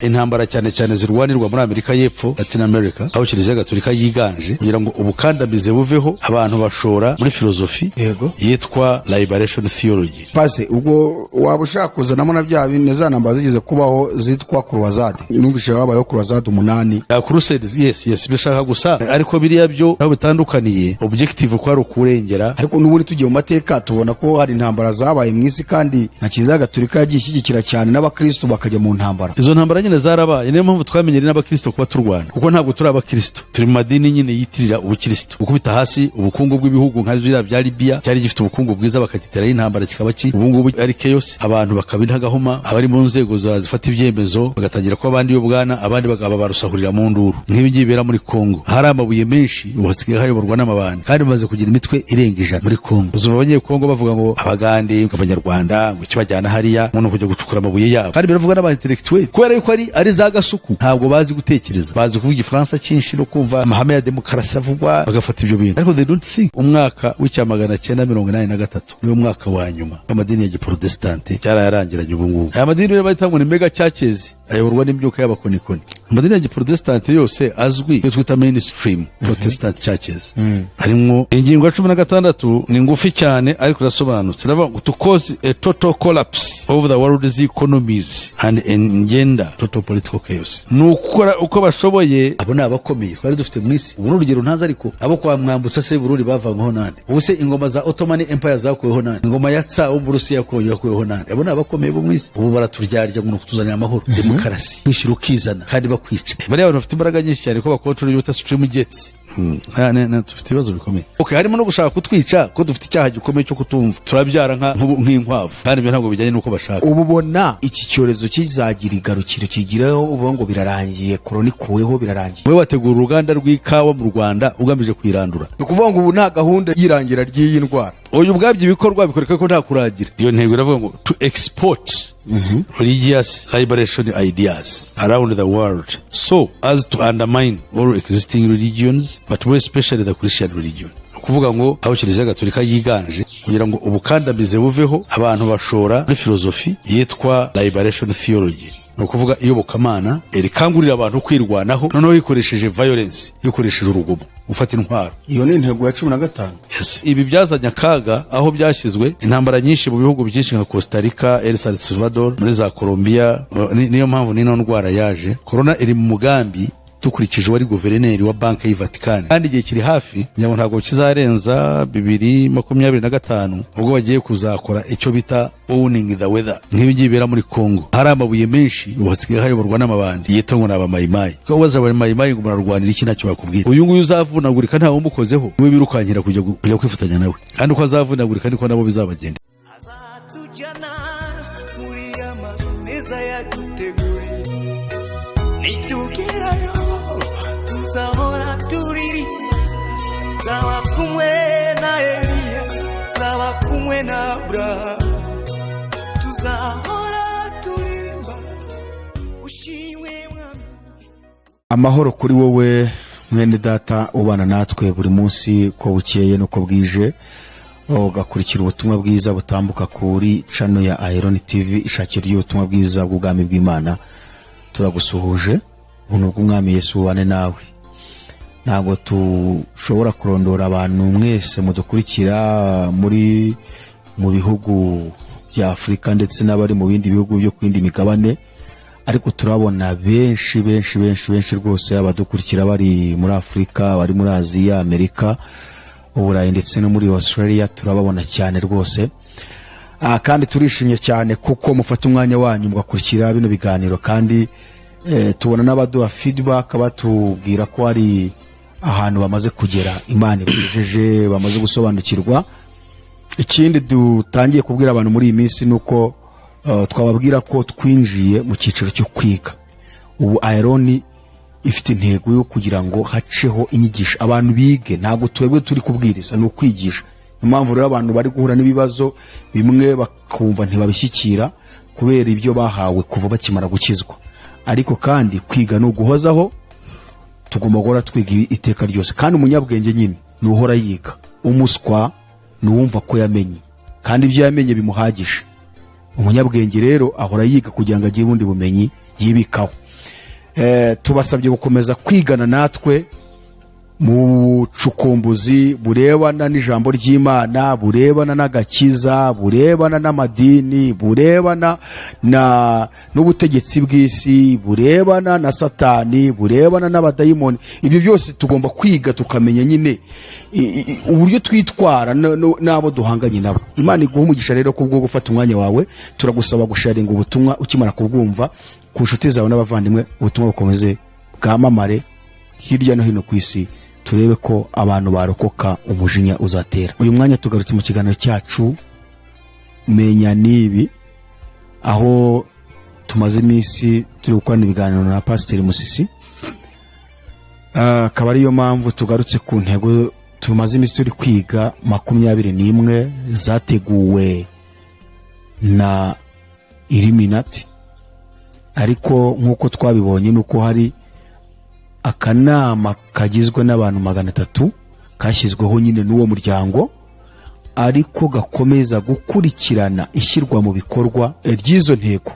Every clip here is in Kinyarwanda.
Intambara cyane cyane zirwanirwa muri Amerika y'Epfo, Latin America, aho Kiliziya Gatolika yiganje, kugira ngo ubukandamize buveho, abantu bashora muri filozofi yitwa liberation theology. Pase, ubwo waba ushaka kuzanamo na bya bine, za ntambara zigeze kubaho zitwa croisade. Numvise habayeho croisade umunani. Ya crusades, yes, bishaka gusa, ariko biriya byo aho bitandukaniye, objective ko ari ukurengera. Ariko n'ubundi tugiye mu mateka, tubona ko hari intambara zabaye mu isi, kandi na Kiliziya Gatolika yagiye ishyigikira cyane n'abakristo bakajya mu ntambara. Izo ntambara nyine zarabaye, niyo mpamvu twamenyere n'abakristo kuba turwana, kuko ntabwo turi abakristo, turi mu madini nyine yitirira ubukristo. Gukubita hasi ubukungu bw'ibihugu nka biriya bya Libya cyari gifite ubukungu bwiza, bakagiteraho intambara, kikaba ki ubu ngubu ari chaos, abantu bakaba intagahuma, abari mu nzego zifata ibyemezo bagatangira kuba abandi y'ubwana, abandi bakaba barusahurira mu nduru, nk'ibi ngibi bibera muri Kongo. Hari amabuye menshi, ubu hasigaye hayoborwa n'amabandi, kandi bamaze kugira imitwe irenga 100 muri Kongo. Uzumva Abanyekongo bavuga ngo Abagande, ngo Abanyarwanda, ngo ikibajyana hariya umuntu kujya gucukura amabuye yabo, kandi biravuga n'aba intellectuel, kubera yuko ari za gasuku, ntabwo bazi gutekereza, bazi kuvuga Igifaransa cyinshi no kumva amahame ya demokarasi avugwa, bagafata ibyo bintu, ariko they don't think. Umwaka w'1983 niwo mwaka wa nyuma w'amadini ya giprotestante, byarayarangiranye. Ubu ngubu aya madini rero bahita ngo ni mega churches, ayoborwa n'imyuka y'abakonikoni. Amadini ya giprotestante yose azwi, iyo twita mainstream Protestant churches, harimwo ingingo ya 16, ni ngufi cyane ariko irasobanutse. Iravuga ngo "to cause a total collapse of the world's economies and engender total political chaos". Ni ukora uko bashoboye. Abo ni abakomeye twari dufite mu isi. Ubu ni urugero ntazi, ariko abo kwa Mwambutsa se Burundi bavanyweho nande? Ubu se ingoma za Ottoman Empire zakuweho nande? Ingoma ya Tsar wo mu Burusiya yakuweho nande? Abo ni abakomeye bo mu isi. Ubu baraturyarya ngo ni ukutuzanira amahoro, demokarasi, kwishyira ukizana kandi bakwica. Bariya bantu bafite imbaraga nyinshi cyane, ko bakontorora ibyo bita stream jets. Dufite ibibazo bikomeye. Okay, harimo no gushaka kutwica, ko dufite icyaha gikomeye cyo kutumva, turabyara nk'inkwavu, kandi ibyo ntabwo bijyanye n'uko bashaka. Ubu ubona iki cyorezo kizagira igarukiro kigiraho uvuga ngo birarangiye, korona ikuweho, birarangiye? Wowe wategura uruganda rw'ikawa mu Rwanda ugamije kuyirandura? Ni ukuvuga ngo ubu nta gahunda y'irangira ry'iyi ndwara? Uyu ubwabyo ibikorwa bikoreka ko nta kuragira. Iyo ntego iravuga ngo "to export religious liberation ideas around the world so as to undermine all existing religions, but more especially the Christian religion". Ni ukuvuga ngo aho Kiliziya Gatolika yiganje, kugira ngo ubukandamize buveho, abantu bashora muri filozofi yitwa liberation theology, ni ukuvuga iyobokamana rikangurira abantu kwirwanaho, noneho yikoresheje violence, yikoresheje urugomo, gufata intwaro. Iyo ni intego ya 15. Yes. Ibi byazanye akaga aho byashyizwe intambara nyinshi mu bihugu byinshi nka Costa Rica, El Salvador, muri za Colombia. Niyo mpamvu n'ino ndwara yaje. Corona iri mu mugambi, dukurikije uwari guverineri wa Banki y'i Vatikani, kandi igihe kiri hafi, ngira ngo ntabwo kizarenza 2025, ubwo bagiye kuzakora icyo bita owning the weather, nk'ibi ngibi bibera muri Congo. Hari amabuye menshi, ubu hasigaye hayoborwa n'amabandi yitwa ngo ni abamayimayi. Kuko ubaza abamayimayi ngo murarwanira iki, ntacyo bakubwira. Uyu nguyu uzavunagurika ntawe umukozeho, niwe birukankira kujya kwifatanya nawe, kandi uko azavunagurika niko nabo bizabagenda. Azatujyana muri ya mazu meza yaduteguriye, nitugerayo tuzahora turirimba, nzaba kumwe na Eliya, nzaba kumwe na Aburahamu, tuzahora turirimba ushimwe Mwami. Amahoro kuri wowe mwene data ubana natwe buri munsi ko bukeye n'uko bwije, ugakurikira ubutumwa bwiza butambuka kuri channel ya Iron TV, ishakiro ry'ubutumwa bwiza bw'ubwami bw'Imana. Turagusuhuje, ubuntu bw'Umwami Yesu bubane nawe. Ntabwo dushobora kurondora abantu mwese mudukurikira muri mu bihugu bya Afurika ndetse n'abari mu bindi bihugu byo ku yindi migabane, ariko turabona benshi benshi benshi benshi rwose, abadukurikira bari muri Afurika, bari muri Aziya, Amerika, Uburayi ndetse no muri Australia, turababona cyane rwose. Kandi turishimye cyane kuko mufata umwanya wanyu mugakurikira bino biganiro, kandi tubona n'abaduha feedback batubwira ko hari ahantu bamaze kugera, Imana ibagejeje, bamaze gusobanukirwa. Ikindi dutangiye kubwira abantu muri iyi minsi ni uko twababwira ko twinjiye mu cyiciro cyo kwiga. Ubu Iron ifite intego yo kugira ngo haceho inyigisho, abantu bige. Ntabwo twebwe turi kubwiriza, ni ukwigisha. Niyo mpamvu rero abantu bari guhura n'ibibazo bimwe bakumva ntibabishyikira kubera ibyo bahawe kuva bakimara gukizwa. Ariko kandi kwiga ni uguhozaho, tugomba guhora twiga iteka ryose. Kandi umunyabwenge nyine ni uhora yiga, umuswa ni uwumva ko yamenye kandi ibyo yamenye bimuhagije. Umunyabwenge rero ahora yiga kugira ngo agire ubundi bumenyi yibikaho. Tubasabye gukomeza kwigana natwe mu bucukumbuzi burebana n'ijambo ry'Imana, burebana n'agakiza, burebana n'amadini, burebana na n'ubutegetsi bw'isi, burebana na Satani, burebana n'abadayimoni. Ibyo byose tugomba kwiga tukamenya nyine uburyo twitwara n'abo duhanganye nabo. Imana iguha umugisha rero kubwo gufata umwanya wawe. Turagusaba gusharinga ubutumwa ukimara kubwumva ku nshuti zawe n'abavandimwe, ubutumwa bukomeze bwamamare hirya no hino ku isi, turebe ko abantu barokoka umujinya uzatera. Uyu mwanya tugarutse mu kiganiro cyacu Menya Nibi, aho tumaze iminsi turi gukorana ibiganiro na Pasiteri Musisi. Akaba ariyo mpamvu tugarutse ku ntego tumaze iminsi turi kwiga 21 zateguwe na Illuminati. Ariko nk'uko twabibonye, ni uko hari akanama kagizwe n'abantu 300 kashyizweho nyine n'uwo muryango, ariko gakomeza gukurikirana ishyirwa mu bikorwa ry'izo ntego.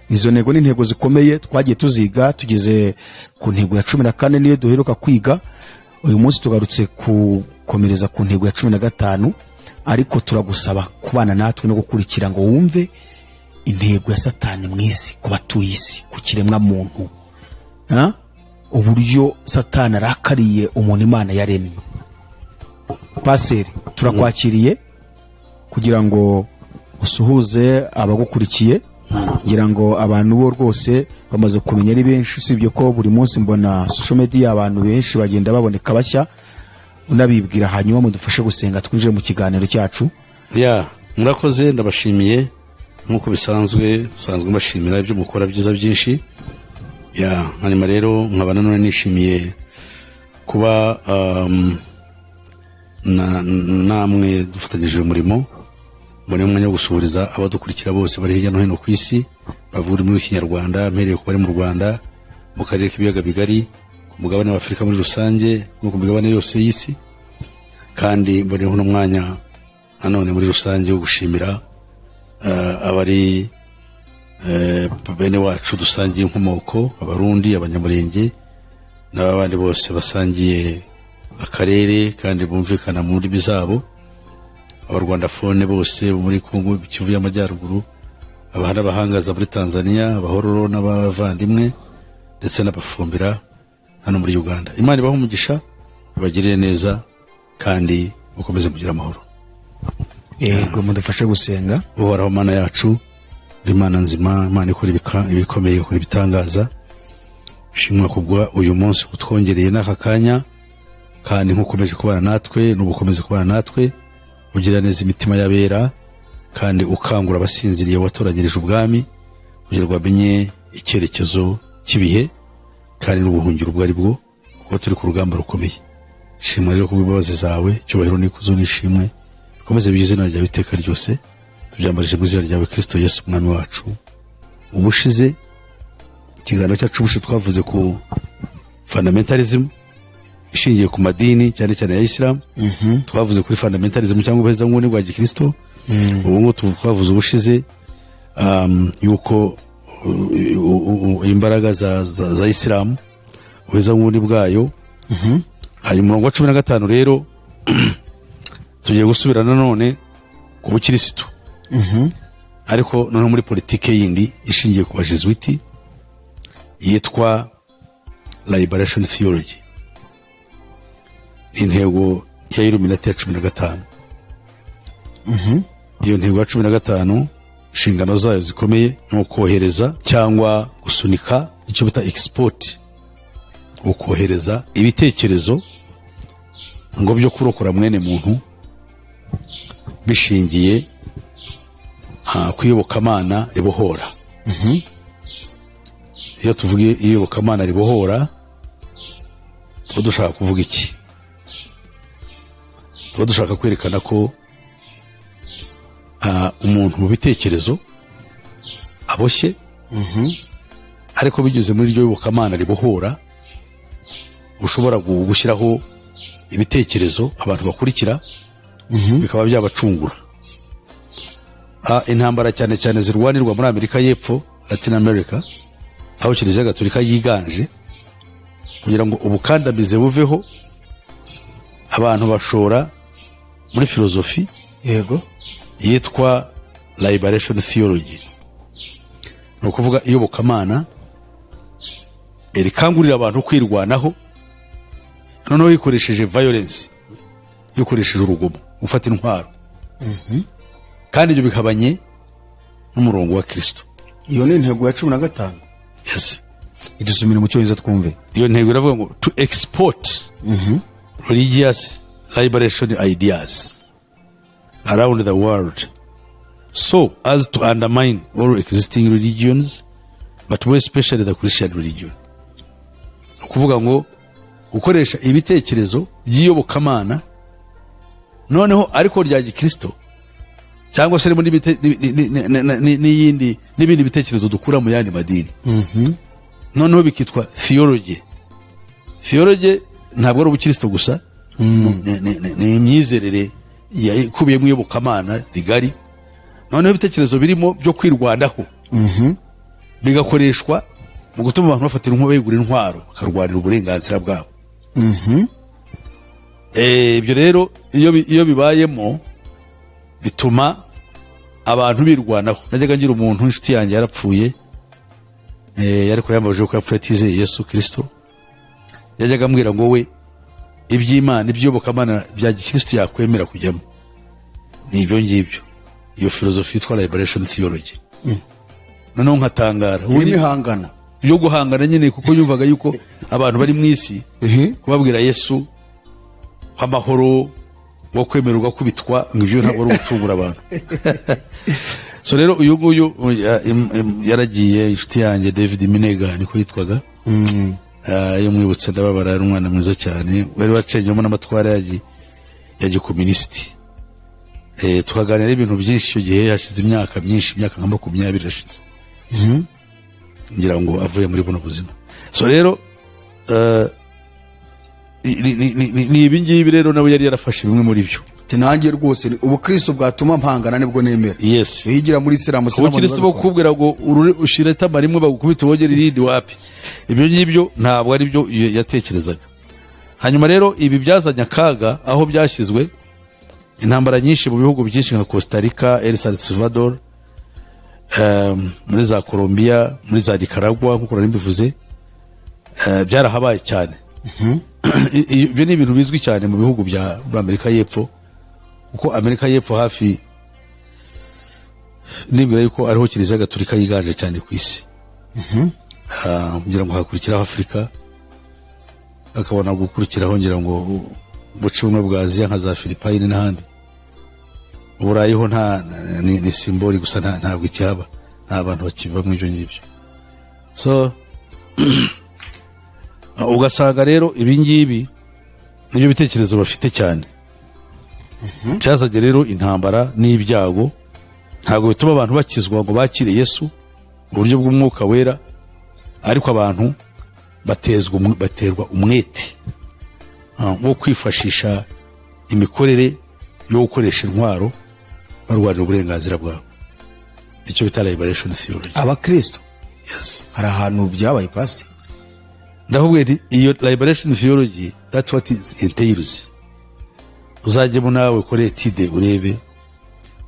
Izo ntego ni intego zikomeye twagiye tuziga, tugeze ku ntego ya 14, niyo duheruka kwiga. Uyu munsi tugarutse gukomereza ku ntego ya 15, ariko turagusaba kubana natwe no gukurikira ngo wumve intego ya Satani mu isi, ku batuye isi, ku kiremwa muntu. Ha? Uburyo Satani arakariye umuntu Imana yaremye. Paseri, turakwakiriye kugira ngo usuhuze abagukurikiye. Ngira ngo abantu bo rwose bamaze kumenya ari benshi, usibye ko buri munsi mbona social media abantu benshi bagenda baboneka bashya. Unabibwira, hanyuma mudufashe gusenga twinjire mu kiganiro cyacu. Ya, murakoze, ndabashimiye nk'uko bisanzwe, nsanzwe mbashimira ibyo mukora byiza byinshi. Ya, hanyuma rero nkaba nanone nishimiye kuba namwe dufatanyije uyu murimo. Mbone umwanya wo gusuhuriza abadukurikira bose bari hirya no hino ku isi bavuga ururimi rw'Ikinyarwanda, mpereye ku bari mu Rwanda, mu karere k'Ibiyaga Bigari, ku mugabane wa Afurika muri rusange no ku migabane yose y'isi. Kandi mboneyeho n'umwanya nanone muri rusange wo gushimira abari bene wacu dusangiye inkomoko, Abarundi, Abanyamurenge n'abandi bose basangiye akarere kandi bumvikana mu ndimi zabo, Abarwandafone bose bo muri Kongo, Kivu y'Amajyaruguru, n'abahangaza muri Tanzania, Abahororo n'abavandimwe, ndetse n'Abafumbira hano muri Uganda. Imana ibahe umugisha, ibagirire neza kandi mukomeze mugire amahoro. Yego, mudufashe gusenga. Uhoraho Mana yacu, uri Imana nzima, Imana ikora ibikomeye, ikora ibitangaza. Shimwa kubwa uyu munsi kutwongereye n'aka kanya, kandi nk'ukomeje kubana natwe n'ubu ukomeze kubana natwe, ugira neza imitima y'abera kandi ukangura abasinziriye watoranyirije ubwami, kugira ngo bamenye icyerekezo cy'ibihe kandi n'ubuhungiro ubwo ari bwo, kuko turi ku rugamba rukomeye. Shimwa rero kubw'imbabazi zawe, icyubahiro n'ikuzo n'ishimwe bikomeze bigize izina ryawe iteka ryose. Tubyambarije mu izina ryawe Kristo Yesu Umwami wacu. Ubushize, ikiganiro cyacu ubushize, twavuze ku fundamentalism ishingiye ku madini, cyane cyane ya Isilamu. Twavuze kuri fundamentalism cyangwa ubuhezanguni bwa gikristo. Ubu ngubu twavuze ubushize yuko imbaraga za Isilamu, ubuhezanguni bwayo. Hanyuma umurongo wa 15 rero tugiye gusubira nanone ku bukirisitu, ariko noneho muri politike yindi ishingiye ku Bajesuiti yitwa liberation theology. Intego ya Illuminati ya 15. Iyo ntego ya 15, inshingano zayo zikomeye ni ukohereza cyangwa gusunika icyo bita export, ukohereza ibitekerezo ngo byo kurokora mwene muntu bishingiye ku iyobokamana ribohora. Iyo tuvuga iyobokamana ribohora, tuba dushaka kuvuga iki? Tuba dushaka kwerekana ko umuntu mu bitekerezo aboshye, ariko binyuze muri iryo yobokamana ribohora ushobora gushyiraho ibitekerezo abantu bakurikira bikaba byabacungura. Intambara cyane cyane zirwanirwa muri Amerika y'Epfo, Latin America. Aho Kiliziya Gatolika yiganje, kugira ngo ubukandamize buveho, abantu bashora muri filozofi yitwa liberation theology, ni ukuvuga iyobokamana rikangurira abantu kwirwanaho, noneho yikoresheje violence, yikoresheje urugomo, gufata intwaro, kandi ibyo bihabanye n'umurongo wa Kristo. Iyo ni intego ya 15. Yes. Idusomere mu Cyongereza twumve. Iyo ntego iravuga ngo to export religious liberation ideas around the world so as to undermine all existing religions, but more especially the Christian religion. Ni ukuvuga ngo gukoresha ibitekerezo by'iyobokamana, noneho ariko rya gikristo, cyangwa se harimo n'iyindi, n'ibindi bitekerezo dukura mu yandi madini, noneho bikitwa theology. Theology ntabwo ari ubukristo gusa, ni imyizerere ikubiyemo iyobokamana rigari, noneho ibitekerezo birimo byo kwirwanaho bigakoreshwa mu gutuma abantu bafatira intwaro, begura intwaro, bakarwanira uburenganzira bwabo. Ibyo rero iyo bibayemo bituma abantu birwanaho. Najyaga ngira umuntu inshuti yanjye, yarapfuye, ariko yambajije ko yapfuye atizeye Yesu Kirisito. Yajyaga ambwira ngo we iby'Imana, iby'iyobokamana bya gikristo yakwemera kujyamo ni ibyo ngibyo, iyo filozofi yitwa liberation theology. Noneho nkatangara. Irimo ihangana. Byo guhangana nyine, kuko yumvaga yuko abantu bari mu isi, kubabwira Yesu w'amahoro, wo kwemererwa kubitwa, ngo ibyo ntabwo ari ugucungura abantu. So rero uyu nguyu yaragiye, inshuti yanjye David Minega niko yitwaga. Iyo mwibutse ndababara. Yari umwana mwiza cyane, wari wacengewe n'amatwara ya gikominisiti. Tukaganira ibintu byinshi icyo gihe. Hashize imyaka myinshi, imyaka nka 20 irashize ngira ngo avuye muri buno buzima. So rero ni ibi ngibi rero nawe yari yarafashe bimwe muri byo. Ati, nanjye rwose ubukristo bwatuma mpangana nibwo nemera. Yes. Yigira muri Isilamu. Ubukristo bwo kukubwira ngo urure ushire itama rimwe bagukubita wongere irindi, wapi, ibyo ngibyo ntabwo ari byo yatekerezaga. Hanyuma rero ibi byazanye akaga aho byashyizwe, intambara nyinshi mu bihugu byinshi nka Costa Rica, El Salvador, muri za Colombia, muri za Nicaragua, nk'uko nari mbivuze, byarahabaye cyane. Ibyo ni ibintu bizwi cyane mu bihugu bya muri Amerika y'Epfo, kuko Amerika y'Epfo hafi nibwira yuko ariho Kiliziya Gatolika yiganje cyane ku isi. Kugira ngo hakurikiraho Afurika, hakabona gukurikiraho ngira ngo ubuce bumwe bwa Aziya nka za Filipayini n'ahandi. Uburayi ho nta ni symbole gusa, ntabwo ikihaba, nta bantu bakiva mu ibyo ngibyo. So ugasanga rero ibi ngibi nibyo bitekerezo bafite cyane byazanye rero intambara n'ibyago. Ntabwo bituma abantu bakizwa ngo bakire Yesu mu buryo bw'Umwuka Wera, ariko abantu baterwa umwete wo kwifashisha imikorere yo gukoresha intwaro barwanira uburenganzira bwabo, icyo bita liberation theology. Abakristo? Yes. Hari ahantu byabaye, pasi? Ndakubwira nti iyo liberation theology, that's what it entails. Uzajyemo nawe ukore étude, urebe,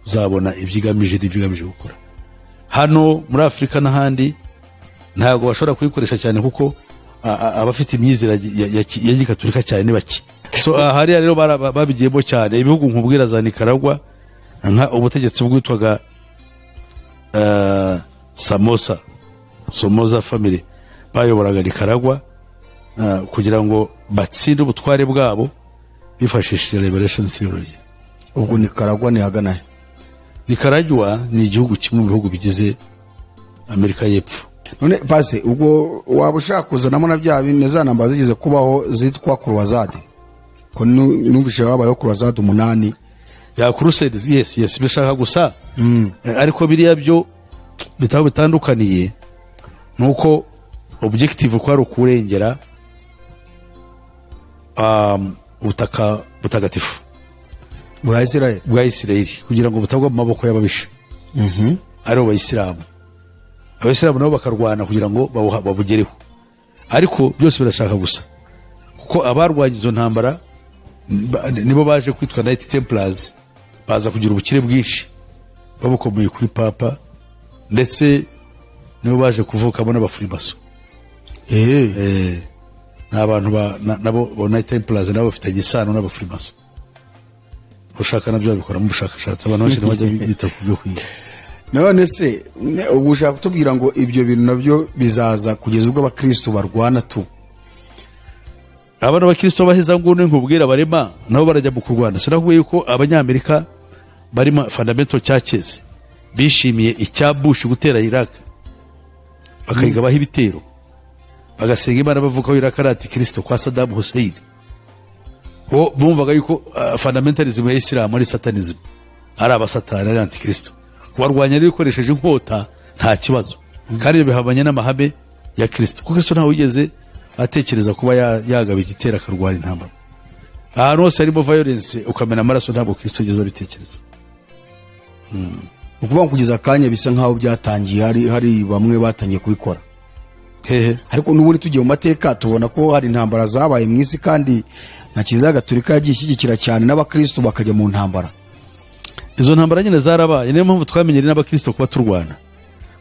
uzabona ibyo igamije n'ibyo igamije gukora. Hano muri Afurika n'ahandi ntabwo bashobora kuyikoresha cyane, kuko abafite imyizerere ya gikaturika cyane ni bake. So hariya rero babigiyemo cyane, ibihugu nkubwira za Nicaragua, nka ubutegetsi bwitwaga Samosa, Somoza family bayoboraga Nicaragua, kugira ngo batsinde ubutware bwabo bifashishije liberation theology. Ubwo Nicaragua ni hagana he? Nicaragua ni igihugu kimwe mu bihugu bigize Amerika y'Epfo. None pasi, ubwo waba ushaka kuzanamo na bya bine za ntambara zigeze kubaho zitwa croisade, ko numvise habayeho croisade umunani? Ya crusades, yes, bishaka gusa. Ariko biriya byo bitabo bitandukaniye nuko objective ko ari ukurengera ubutaka butagatifu bwa Israel. Bwa Isirayeli, kugira ngo butagwa mu maboko y'ababisha, aribo Bayisilamu. Abayisilamu nabo bakarwana kugira ngo babugereho, ariko byose birashaka gusa, kuko abarwanya izo ntambara nibo baje kwitwa Knight Templars, baza kugira ubukire bwinshi babukomeye kuri papa, ndetse nibo baje kuvukamo n'abafurimaso. Ni abantu nabo ba Knight Templars nabo bafitanye isano n'abafurimaso. Ushaka nabyo babikoramo ubushakashatsi, abantu benshi ntibajya bita ku byo kwiga. None se ubu ushaka kutubwira ngo ibyo bintu nabyo bizaza kugeza ubwo abakristo barwana tu? Abana b'abakristo b'abahezanguni nkubwira barema nabo barajya mu kurwana. Sinakubwiye yuko Abanyamerika barimo fundamental churches bishimiye icya Bush gutera Iraq, bakayigabaho ibitero, bagasenga Imana bavuga ko Iraq ari antikristo kwa Saddam Hussein? Bo bumvaga yuko fundamentalism ya Islam ari satanism, ari abasatani, ari antikristo. Kubarwanya rero ukoresheje inkota nta kibazo, kandi ibyo bihabanye n'amahame ya Kristo, kuko Kristo ntawe wigeze atekereza kuba yagaba igitero akarwanya intambara ahantu hose harimo violence, ukamena amaraso. Ntabwo Kristo yigeze abitekereza. Ni ukuvuga ngo kugeza akanya bisa nk'aho byatangiye, hari bamwe batangiye kubikora. Hehe? Ariko n'ubundi tugiye mu mateka tubona ko hari intambara zabaye mu isi, kandi na Kiliziya Gatolika yagiye ishyigikira cyane n'abakristo bakajya mu ntambara. Izo ntambara nyine zarabaye, niyo mpamvu twamenyereye n'abakristo kuba turwana,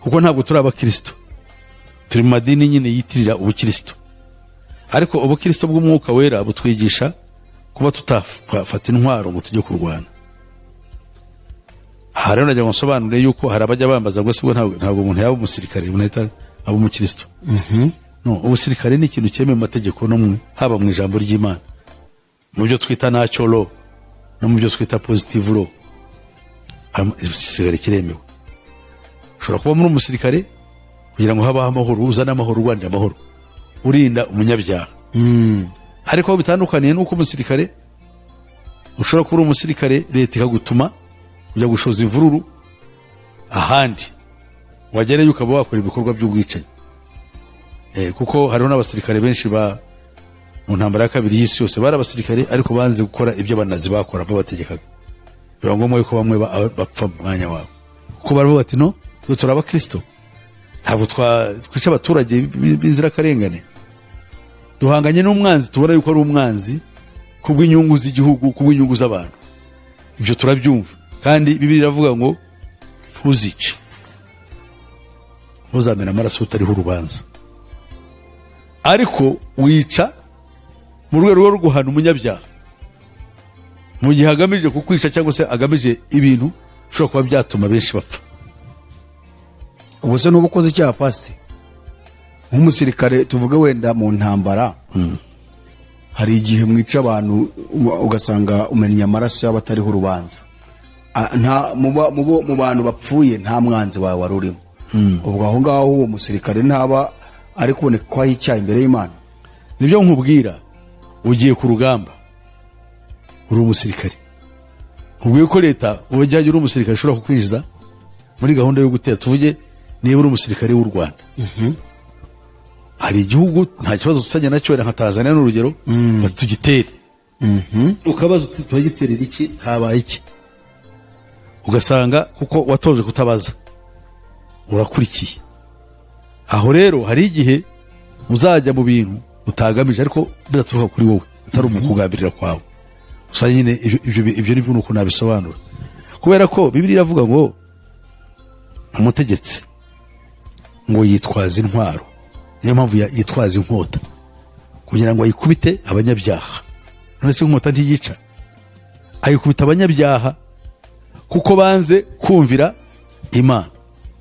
kuko ntabwo turi abakristo, turi mu madini nyine yitirira ubukristo. Ariko ubukristo bw'Umwuka Wera butwigisha kuba tutafata intwaro ngo tujye kurwana. Aha rero nagira ngo nsobanure yuko hari abajya bambaza ngo ese ubwo ntabwo umuntu yaba umusirikare, umuntu ahita aba umukristo? No, ubusirikare ni ikintu cyemewe mu mategeko, no haba mu ijambo ry'Imana, mu byo twita natural law no mu byo twita positive law. Igisirikare kiremewe. Ushobora kuba muri umusirikare kugira ngo habaho amahoro, uzane amahoro, urwanira amahoro, urinda umunyabyaha. Ariko aho bitandukaniye nuko umusirikare, ushobora kuba uri umusirikare, leta ikagutuma kujya gushoza imvururu ahandi, wagerayo ukaba wakora ibikorwa by'ubwicanyi. Kuko hariho n'abasirikare benshi ba mu ntambara ya kabiri y'isi yose bari abasirikare, ariko banze gukora ibyo abanazi bakora babategekaga, biba ngombwa yuko bamwe bapfa mu mwanya wabo, kuko baravuga bati: "No, twe turi abakristo, ntabwo twica abaturage b'inzirakarengane. Duhanganye n'umwanzi, tubona yuko ari umwanzi kubw'inyungu z'igihugu, kubw'inyungu z'abantu." Ibyo turabyumva, kandi Bibiliya iravuga ngo ntuzice, ntuzamena amaraso utariho urubanza. Ariko wica mu rwego rwo guhana umunyabyaha mu gihe agamije kukwica cyangwa se agamije ibintu bishobora kuba byatuma benshi bapfa. Ubu se n'uba ukoze icyaha, pasite? Nk'umusirikare tuvuge wenda mu ntambara, hari igihe mwica abantu, ugasanga umennye amaraso y'abatariho urubanza. Nta mu bantu bapfuye nta mwanzi wawe wari urimo. Ubwo aho ngaho uwo musirikare ntaba ari kuboneka ko aho icyaha imbere y'Imana? Nibyo nkubwira. Ugiye ku rugamba uri umusirikare, nkubwiye ko leta ujyanye uri umusirikare ishobora kukwinjiza muri gahunda yo gutera. Tuvuge niba uri umusirikare w'u Rwanda, hari igihugu nta kibazo tuzajya nacyo, wenda nka Tanzania ni urugero, bati tugitere. Ukabaza uti: "Turagiterera iki? Habaye iki?" Ugasanga kuko watoje kutabaza urakurikiye. Aho rero hari igihe uzajya mu bintu utagamije, ariko bidaturuka kuri wowe, atari umukugambirira kwawe. Gusa nyine ibyo ni byo ukuntu nabisobanura, kubera ko Bibiliya iravuga ngo umutegetsi ngo yitwaza intwaro, niyo mpamvu yitwaza inkota kugira ngo ayikubite abanyabyaha. None se inkota ntiyica? Ayikubita abanyabyaha kuko banze kumvira Imana.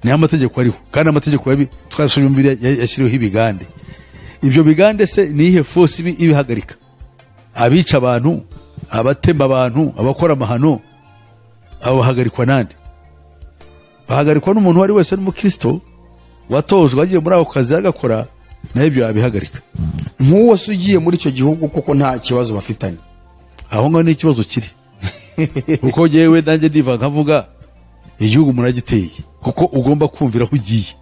Niyo amategeko ariho, kandi amategeko twasomye muri Bibiliya yashyiriweho ibigande. Ibyo bigande se ni iyihe force ibihagarika? Abica abantu, abatema abantu, abakora amahano, abo bahagarikwa nande? Bahagarikwa n'umuntu uwo ari wese n'umukristo watojwe, agiye muri ako kazi agakora, nawe ibyo yabihagarika. Nk'uwo se ugiye muri icyo gihugu kuko nta kibazo bafitanye? Aho ngaho ni ikibazo kiri, kuko jyewe nanjye ndiva nkavuga igihugu muragiteye, kuko ugomba kumvira aho ugiye.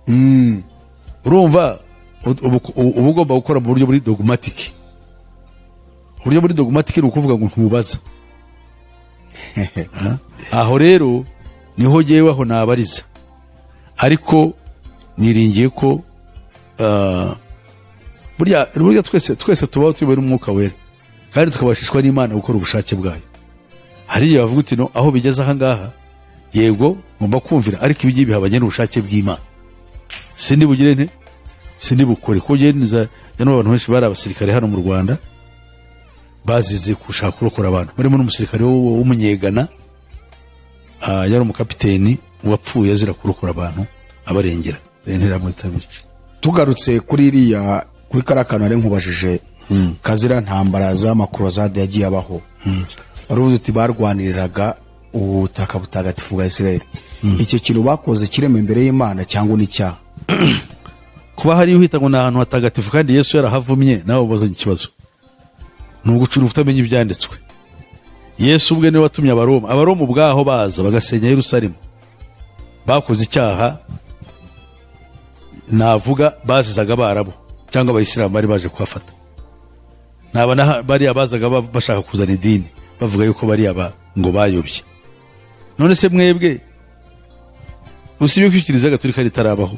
Urumva uba ugomba gukora mu buryo buri dogmatic. Uburyo buri dogmatic ni ukuvuga ngo ntubaza. Aho rero niho jyewe aho nabariza, ariko Niringiye ko burya twese tubaho tuyobowe n'Umwuka Wera kandi tukabashishwa n'Imana gukora ubushake bwayo. Hari igihe bavuga uti: "No aho bigeze aha ngaha, yego ngomba kumvira, ariko ibi ngibi bihabanye n'ubushake bw'Imana, sindi bugire nte, sindi bukore." Kuko njyewe abantu benshi bari abasirikare hano mu Rwanda bazize gushaka kurokora abantu, barimo n'umusirikare w'umunyegana, yari umukapiteni wapfuye azira kurokora abantu, abarengera interahamwe zitabica. Tugarutse kuri iriya, kuri kariya kantu nari nkubajije, kazira ntambara z'amakurozade yagiye abaho, wari uvuze uti barwaniriraga ubutaka butagatifu bwa Israel. Icyo kintu bakoze kirema imbere y'Imana cyangwa n'icyaha? Kuba hariyo uhita ngo ni ahantu hatagatifu kandi Yesu yarahavumye, nawe ubazanye ikibazo, ni ugucura utamenya ibyanditswe. Yesu ubwe niwe watumye Abaroma ubwaho baza bagasenya Yerusalemu. Bakoze icyaha navuga bazizaga Abarabu cyangwa Abayisilamu bari baje kuhafata. Naba bariya bazaga bashaka kuzana idini, bavuga yuko bariya ngo bayobye. None se mwebwe, usibye ko Kiliziya Gatolika ritarabaho,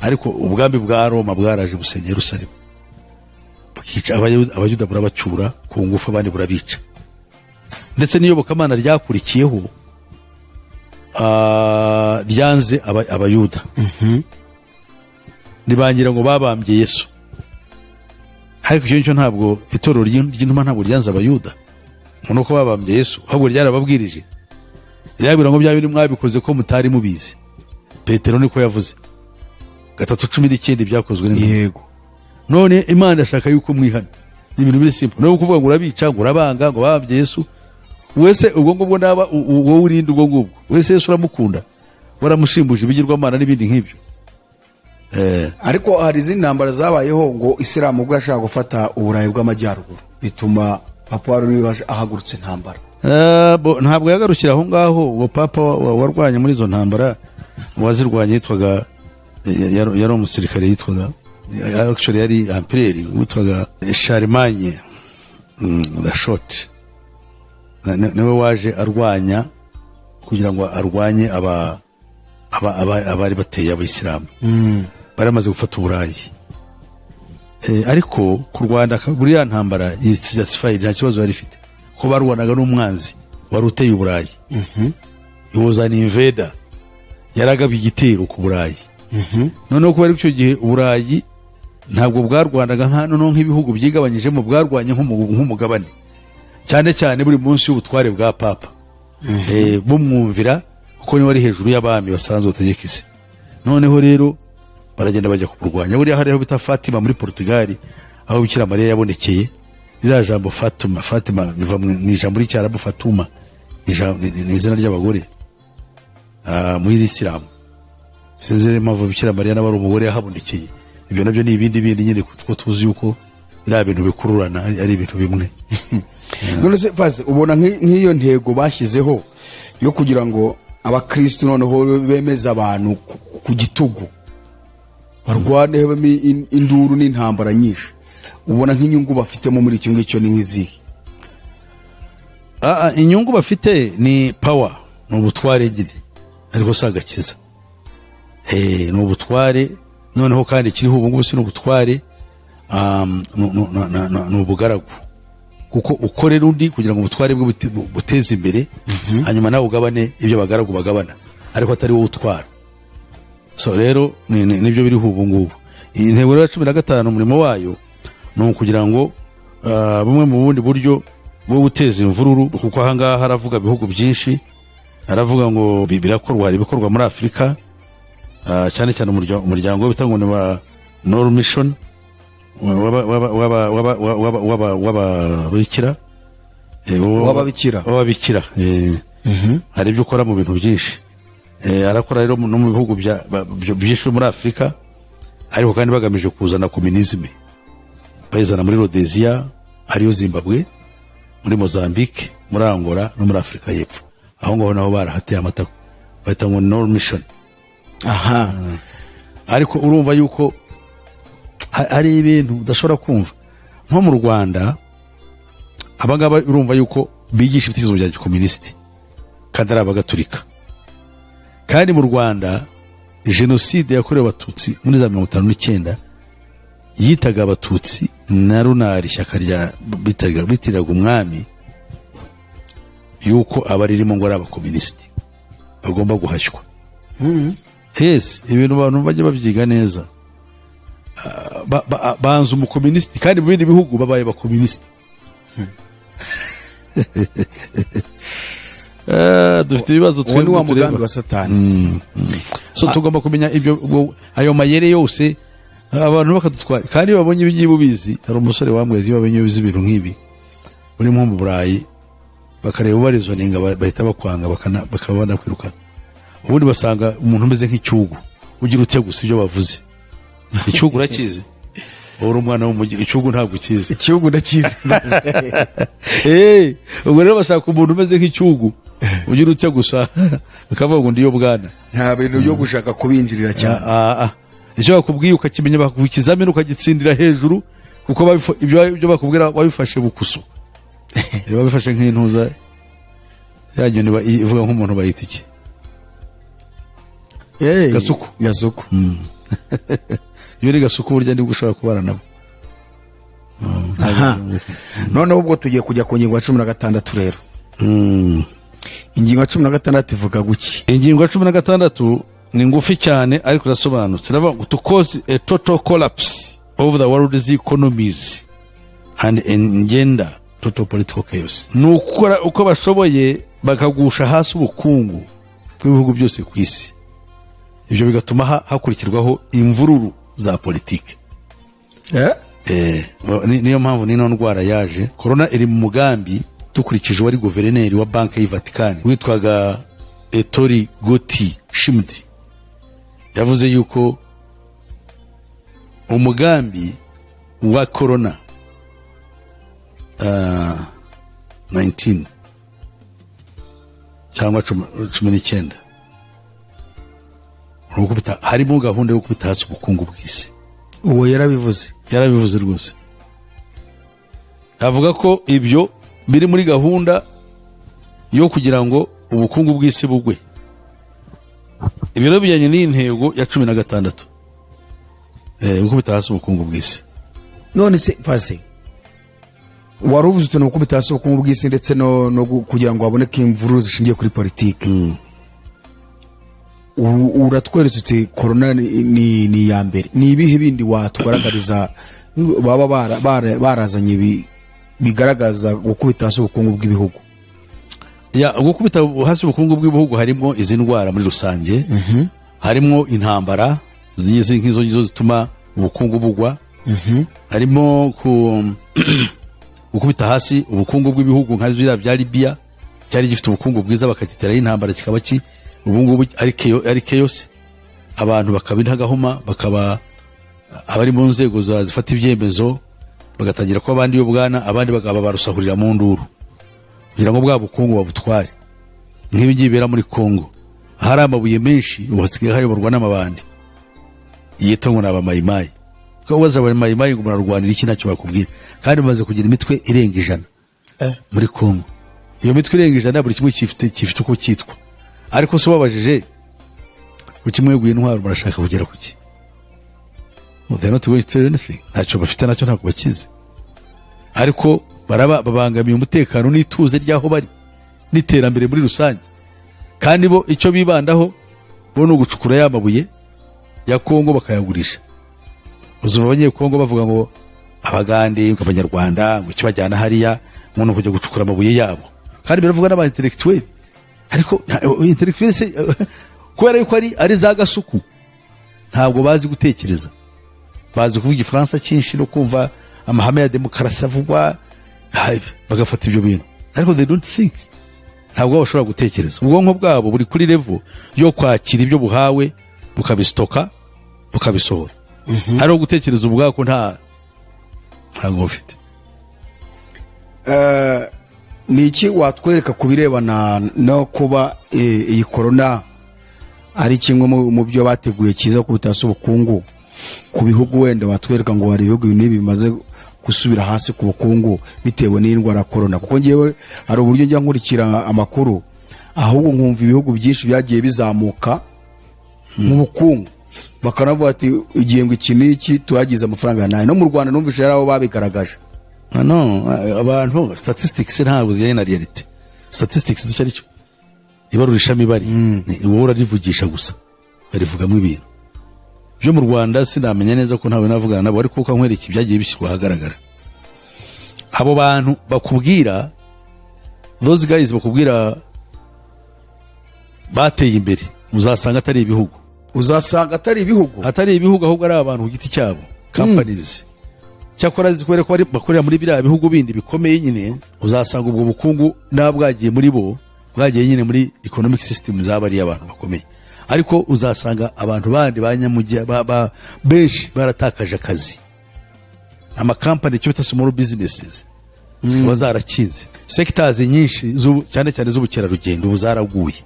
ariko ubwami bwa Roma bwaraje busenya Yerusalemu, bukica Abayuda, burabacyura ku ngufu, abandi burabica. Ndetse n'iyobokamana ryakurikiyeho ryanze Abayuda, ribangira ngo babambye Yesu. Ariko icyo ngicyo ntabwo itorero ry'intumwa ntabwo ryanze Abayuda ngo nuko babambye Yesu, ahubwo ryarababwirije, rirabwira ngo bya bintu mwabikoze ko mutari mubizi. Petero niko yavuze, 3:19, Ibyakozwe n'Intumwa. None Imana irashaka yuko mwihana. Ni ibintu biri simple. No kuvuga ngo urabica, ngo urabanga, ngo babambye Yesu, wese ubwo ngubwo naba wowe urinde ubwo ngubwo wese Yesu uramukunda, waramushimbuje ibigirwamana n'ibindi nk'ibyo. Ariko hari izindi ntambara zabayeho, ngo Isilamu ubwo yashaka gufata Uburayi bw'Amajyaruguru, bituma Papa wari uri ahagurutse intambara. Ntabwo yagarukira aho ngaho. Uwo papa warwanye muri izo ntambara, uwazirwanye yitwaga, yari umusirikare, yitwaga, actually yari empereur witwaga Charlemagne the Short. Niwe waje arwanya kugira ngo arwanye abari bateye Abayisilamu bari bamaze gufata Uburayi. Ariko ku Rwanda buriya ntambara justified, nta kibazo yari ifite, ko barwanaga n'umwanzi wari uteye Uburayi. He was an invader, yaragabye igitero ku Burayi. Noneho kubera icyo gihe Uburayi ntabwo bwarwanaga nka noneho nk'ibihugu byigabanyijemo, bwarwanye nk'umugabane, cyane cyane buri munsi y'ubutware bwa papa, bumwumvira kuko niwe wari hejuru y'abami basanzwe bategeka isi. Noneho rero baragenda bajya kuburwanya. Buriya hariho bita Fatima muri Portugal, aho Bikira Mariya yabonekeye. Ririya jambo Fatima, Fatima biva mu ijambo ry'Icyarabu Fatuma, ni izina ry'abagore muri Isilamu. Sinzi rero impamvu Bikira Mariya nawe ari umugore yahabonekeye. Ibyo nabyo ni ibindi bindi nyine, kuko tuzi yuko biriya bintu bikururana, ari ibintu bimwe. None se pasi, ubona nk'iyo ntego bashyizeho yo kugira ngo abakristu noneho bemeze abantu ku gitugu, barwane, habemo induru n'intambara nyinshi, ubona nk'inyungu bafitemo muri icyo ngicyo ni nk'izihe? Inyungu bafite ni power, ni ubutware nyine, ariko si agakiza. Ni ubutware. Noneho kandi ikiriho ubu ngubu si n'ubutware, ni ubugaragu, kuko ukorera undi kugira ngo ubutware bwe buteze imbere, hanyuma nawe ugabane ibyo abagaragu bagabana, ariko atari wowe utwara. So rero nibyo biriho ubu ngubu. Iyi ntego rero ya 15, umurimo wayo ni ukugira ngo bumwe mu bundi buryo bwo guteza imvururu, kuko ahangaha haravuga ibihugu byinshi, aravuga ngo birakorwa, hari ibikorwa muri Afurika, cyane cyane umuryango bita ngo ni wa Nor Mission w'ababikira. W'ababikira. W'ababikira. Hari ibyo ukora mu bintu byinshi. Arakora rero no mu bihugu byinshi byo muri Afurika, ariko kandi bagamije kuzana communisme, bayizana muri Rhodesia ariyo Zimbabwe, muri Mozambique, muri Angola no muri Afurika y'Epfo. Aho ngaho naho barahateye amatako, bahita ngo Nor Mission. Ariko urumva yuko hari ibintu udashobora kumva. Nko mu Rwanda abangaba, urumva yuko bigisha ibitekerezo bya gikomunisiti kandi ari Abagatulika, kandi mu Rwanda Jenoside yakorewe Abatutsi muri za 59 yitaga Abatutsi na runari, ishyaka rya bitiriraga umwami yuko abaririmo ngo ari abakomunisiti bagomba guhashywa. Yes, ibintu abantu bajya babyiga neza. Banza umukomunisiti, kandi mu bindi bihugu babaye abakomunisiti. Dufite ibibazo. Uwo ni wa Twebwe tureba. mugambi wa Satani. So tugomba kumenya ibyo, ayo mayere yose abantu bakadutwara. Kandi iyo babonye ibi ngibi ubizi, hari umusore wambwiye, iyo babonye ubizi ibintu nk'ibi uri nko mu Burayi, bakareba ubarizoninga, bahita bakwanga, bakaba banakwirukana. Ubundi basanga umuntu umeze nk'icyugu, ugira ute gusa ibyo bavuze. Icyugu urakizi? Wowe uri umwana w'umujyi, icyugu ntabwo ukizi. Igihugu ndakizi. Ubwo rero bashaka umuntu umeze nk'icyugu, ugira utya gusa, bakavuga ngo ndiyo bwana. Nta bintu byo gushaka kubinjirira cyane. Icyo bakubwiye ukakimenya, bakaguha ikizamini ukagitsindira hejuru, kuko ibyo bakubwira wabifashe bukusu. Babifashe nk'intuza ya nyoni ivuga nk'umuntu, bayita iki? Gasuku. Gasuku. Iyo uri gasuku burya nibwo ushobora kubana nabo. Aha. Noneho ubwo tugiye kujya ku ngingo ya 16 rero. Ingingo ya 16 ivuga guki? Ingingo ya 16 ni ngufi cyane ariko irasobanutse. Iravuga ngo "to cause a total collapse of the world's economies and engender total political chaos". Ni ukora uko bashoboye bakagusha hasi ubukungu bw'ibihugu byose ku isi, ibyo bigatuma hakurikirwaho imvururu za politiki. Niyo mpamvu n'ino ndwara yaje, korona, iri mu mugambi. Dukurikije uwari guverineri wa Banki y'i Vatikani witwaga Ettore Gotti Schmidt, yavuze yuko umugambi wa korona 19 cyangwa 19 ni harimo gahunda yo gukubita hasi ubukungu bw'isi. Uwo yarabivuze? Yarabivuze rwose, avuga ko ibyo biri muri gahunda yo kugira ngo ubukungu bw'isi bugwe. Ibyo rero bijyanye n'iyi ntego ya 16, gukubita hasi ubukungu bw'isi. None se pase, wari uvuze utuntu, gukubita hasi ubukungu bw'isi ndetse no kugira ngo haboneke imvururu zishingiye kuri politiki. Uratweretse uti korona ni iya mbere. Ni ibihe bindi watwaragariza baba barazanye bigaragaza gukubita hasi ubukungu bw'ibihugu? Ya, gukubita hasi ubukungu bw'ibihugu harimo izi ndwara muri rusange, harimo intambara zigize nk'izo ngizo zituma ubukungu bugwa, harimo gukubita hasi ubukungu bw'ibihugu nka biriya bya Libiya cyari gifite ubukungu bwiza, bakagiteraho intambara kikaba ubu ngubu ari chaos, abantu bakaba intagahuma, bakaba abari mu nzego zifata ibyemezo bagatangira kuba abandi y'ubwana, abandi bakaba barusahurira mu nduru kugira ngo bwa bukungu babutware, nk'ibi ngibi bibera muri Congo ahari amabuye menshi. Ubu hasigaye hayoborwa n'amabandi yitwa ngo ni abamayimayi. Kuko ubaza abamayimayi ngo murarwanira iki, ntacyo bakubwira. Kandi bamaze kugira imitwe irenga 100 muri Congo. Iyo mitwe irenga 100, buri kimwe gifite uko cyitwa, ariko se ubabajije kuki mweguye intwaro, murashaka kugera kuki? They are not going to tell you anything. Ntacyo bafite, nacyo ntabwo bakizi, ariko baraba babangamiye umutekano n'ituze ry'aho bari n'iterambere muri rusange. Kandi bo icyo bibandaho bo ni ugucukura ya mabuye ya Kongo bakayagurisha. Uzumva Abanyekongo bavuga ngo Abagande, ngo Abanyarwanda, ngo ikibajyana hariya ngo ni ukujya gucukura amabuye yabo. Kandi biravuga n'aba intellectuel, ariko intellectuel se, kubera yuko ari za gasuku, ntabwo bazi gutekereza, bazi kuvuga Igifaransa cyinshi no kumva amahame ya demokarasi avugwa, bagafata ibyo bintu, ariko they don't think. Ntabwo bashobora gutekereza. Ubwonko bwabo buri kuri level yo kwakira ibyo buhawe, bukabisitoka, bukabisohora, ariko gutekereza ubwako ntabwo bufite. Ni iki watwereka ku birebana no kuba iyi korona ari kimwe mu byo bateguye cyiza kubita hasi ubukungu ku bihugu? Wenda watwereka ngo hari ibihugu ibi n'ibi bimaze gusubira hasi ku bukungu bitewe n'indwara ya korona? Kuko ngewe hari uburyo njya nkurikira amakuru, ahubwo nkumva ibihugu byinshi byagiye bizamuka. Mu bukungu bakanavuga ati igihembwe iki n'iki tuhagize amafaranga nayo. No mu Rwanda numvise hari aho babigaragaje. No, abantu, statistics ntabwo zijyanye na reality. Statistics icyo ari cyo, ibarurishamibare, ni wowe urarivugisha gusa, ukarivugamo ibintu. Byo mu Rwanda sinamenya neza ko ntawe navugana nabo, ariko uko nkwereka ibyagiye bishyirwa ahagaragara, abo bantu bakubwira, those guys bakubwira bateye imbere, uzasanga atari ibihugu. Uzasanga atari ibihugu. Atari ibihugu, ahubwo ari abantu ku giti cyabo, companies. Cyakora kubera ko bakorera muri biriya bihugu bindi bikomeye nyine, uzasanga ubwo bukungu naba bwagiye muri bo, bwagiye nyine muri economic system z'abariya abantu bakomeye. Ariko uzasanga abantu bandi ba nyamujya benshi baratakaje akazi, amakampani, icyo bita small businesses, zikaba zarakinze. Sectors nyinshi cyane cyane z'ubukerarugendo ubu zaraguye.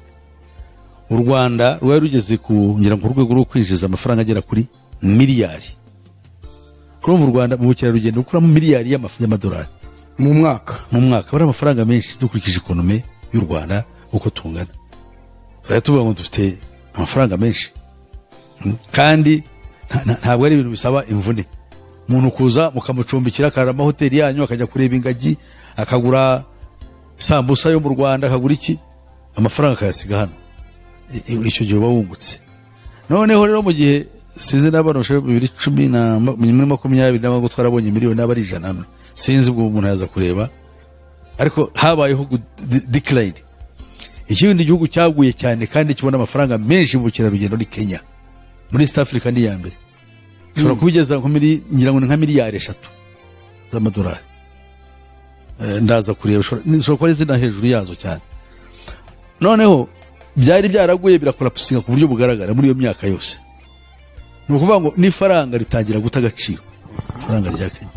U Rwanda rwari rugeze ku, ngira ngo, urwego rwo kwinjiza amafaranga agera kuri miliyari. Urumva, u Rwanda mu bukerarugendo rukuramo miliyari y'amadolari mu mwaka. Mu mwaka. Bari amafaranga menshi dukurikije economy y'u Rwanda uko tungana. Tuzajya tuvuga ngo dufite amafaranga menshi. Kandi ntabwo ari ibintu bisaba imvune. Umuntu kuza mukamucumbikira, akarara amahoteli yanyu, akajya kureba ingagi, akagura sambusa yo mu Rwanda, akagura iki, amafaranga akayasiga hano. Icyo gihe uba wungutse. Noneho rero mu gihe sinzi n'abana bashobora 2010 na muri 20 n'abangabo twarabonye miliyoni n'aba ari 100, sinzi, ubwo umuntu yaza kureba, ariko habayeho decline. Ikindi gihugu cyaguye cyane kandi kibona amafaranga menshi mu bukerarugendo ni Kenya. Muri East Africa ni iya mbere, ushobora kubigeza nko muri, ngira ngo ni nka miliyari 3 z'amadolari. Ndaza kureba, zishobora kuba ari zina hejuru yazo cyane. Noneho byari byaraguye, biracollapsinga ku buryo bugaragara muri iyo myaka yose. Ni ukuvuga ngo n'ifaranga ritangira guta agaciro, ifaranga rya Kenya.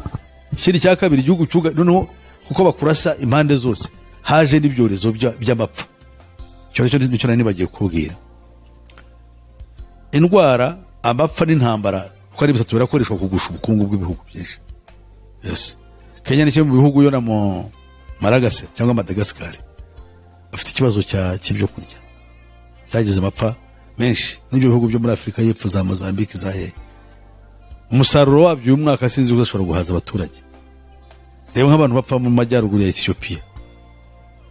Ikindi cya kabiri, igihugu cyuga noneho kuko bakurasa impande zose, haje n'ibyorezo by'amapfa. Icyo nicyo nicyo nari nibagiye kubwira. Indwara, amapfa n'intambara, kuko ari bitatu birakoreshwa kugusha ubukungu bw'ibihugu byinshi. Yes, Kenya ni kimwe mu bihugu, yo na mu Maragase cyangwa Madagascar bafite ikibazo cy'ibyo kurya, cyagize amapfa menshi. N'ibyo bihugu byo muri Afurika y'Epfo, za Mozambique, za hehe, umusaruro wabyo uyu mwaka sinzi ko uzashobora guhaza abaturage. Reba nk'abantu bapfa mu majyaruguru ya Ethiopia,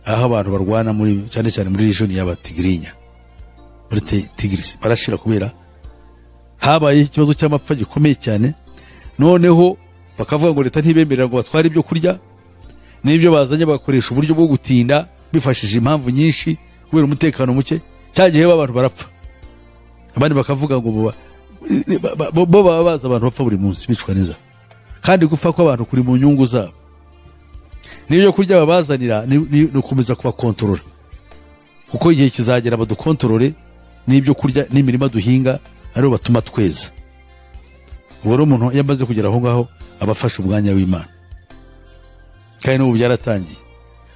aho abantu barwana muri, cyane cyane muri region y'Abatigirinya, muri Tigris, barashira kubera habaye ikibazo cy'amapfa gikomeye cyane. Noneho bakavuga ngo leta ntibemerera ngo batware ibyo kurya, n'ibyo bazanye bagakoresha uburyo bwo gutinda bifashishije impamvu nyinshi kubera umutekano muke. Cya gihe abantu barapfa, abandi bakavuga ngo bo baba bazi abantu bapfa buri munsi bicwa n'inzara, kandi gupfa kw'abantu kuri mu nyungu zabo. N'ibyo kurya babazanira ni ugukomeza kubakontorora, kuko igihe kizagera badukontorore n'ibyo kurya n'imirima duhinga, aribo batuma tweza. Ubwo rero umuntu iyo amaze kugera aho ngaho aba afashe umwanya w'Imana, kandi n'ubu byaratangiye.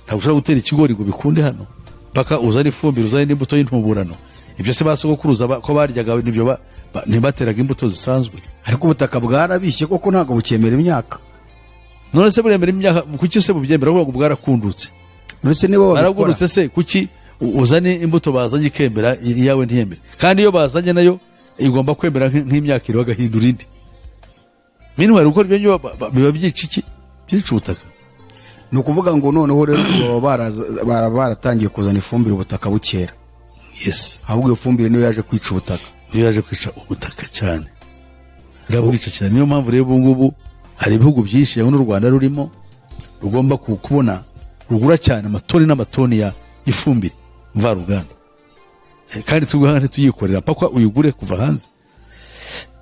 Ntabwo ushobora gutera ikigori ngo bikunde hano paka uzane ifumbire, uzane n'imbuto y'intuburano. Ibyo se ba sogokuruza ko baryaga nibyo, ntibateraga imbuto zisanzwe? Ariko ubutaka bwarabishye koko, ntabwo bukemera imyaka. None se buremera imyaka? Kuki se bubyemera? Kuvuga ngo bwarakundutse. None se nibo babikora? Barakundutse se, kuki uzane imbuto bazanye ikemera, iyawe ntiyemere? Kandi iyo bazanye nayo igomba kwemera nk'imyaka iri, bagahindura indi. Meanwhile gukora ibyo ngibyo biba byica iki? Byica ubutaka. Ni ukuvuga ngo noneho rero baba baratangiye kuzana ifumbire ubutaka bukera. Yes. Ahubwo iyo fumbire niyo yaje kwica ubutaka. Niyo yaje kwica ubutaka cyane, irabwica cyane. Niyo mpamvu rero ubu ngubu hari ibihugu byinshi, yewe n'u Rwanda rurimo, rugomba kubona, rugura cyane amatoni n'amatoni ya ifumbire mvaruganda. Kandi twebwe hano ntituyikorera, mpaka uyigure kuva hanze.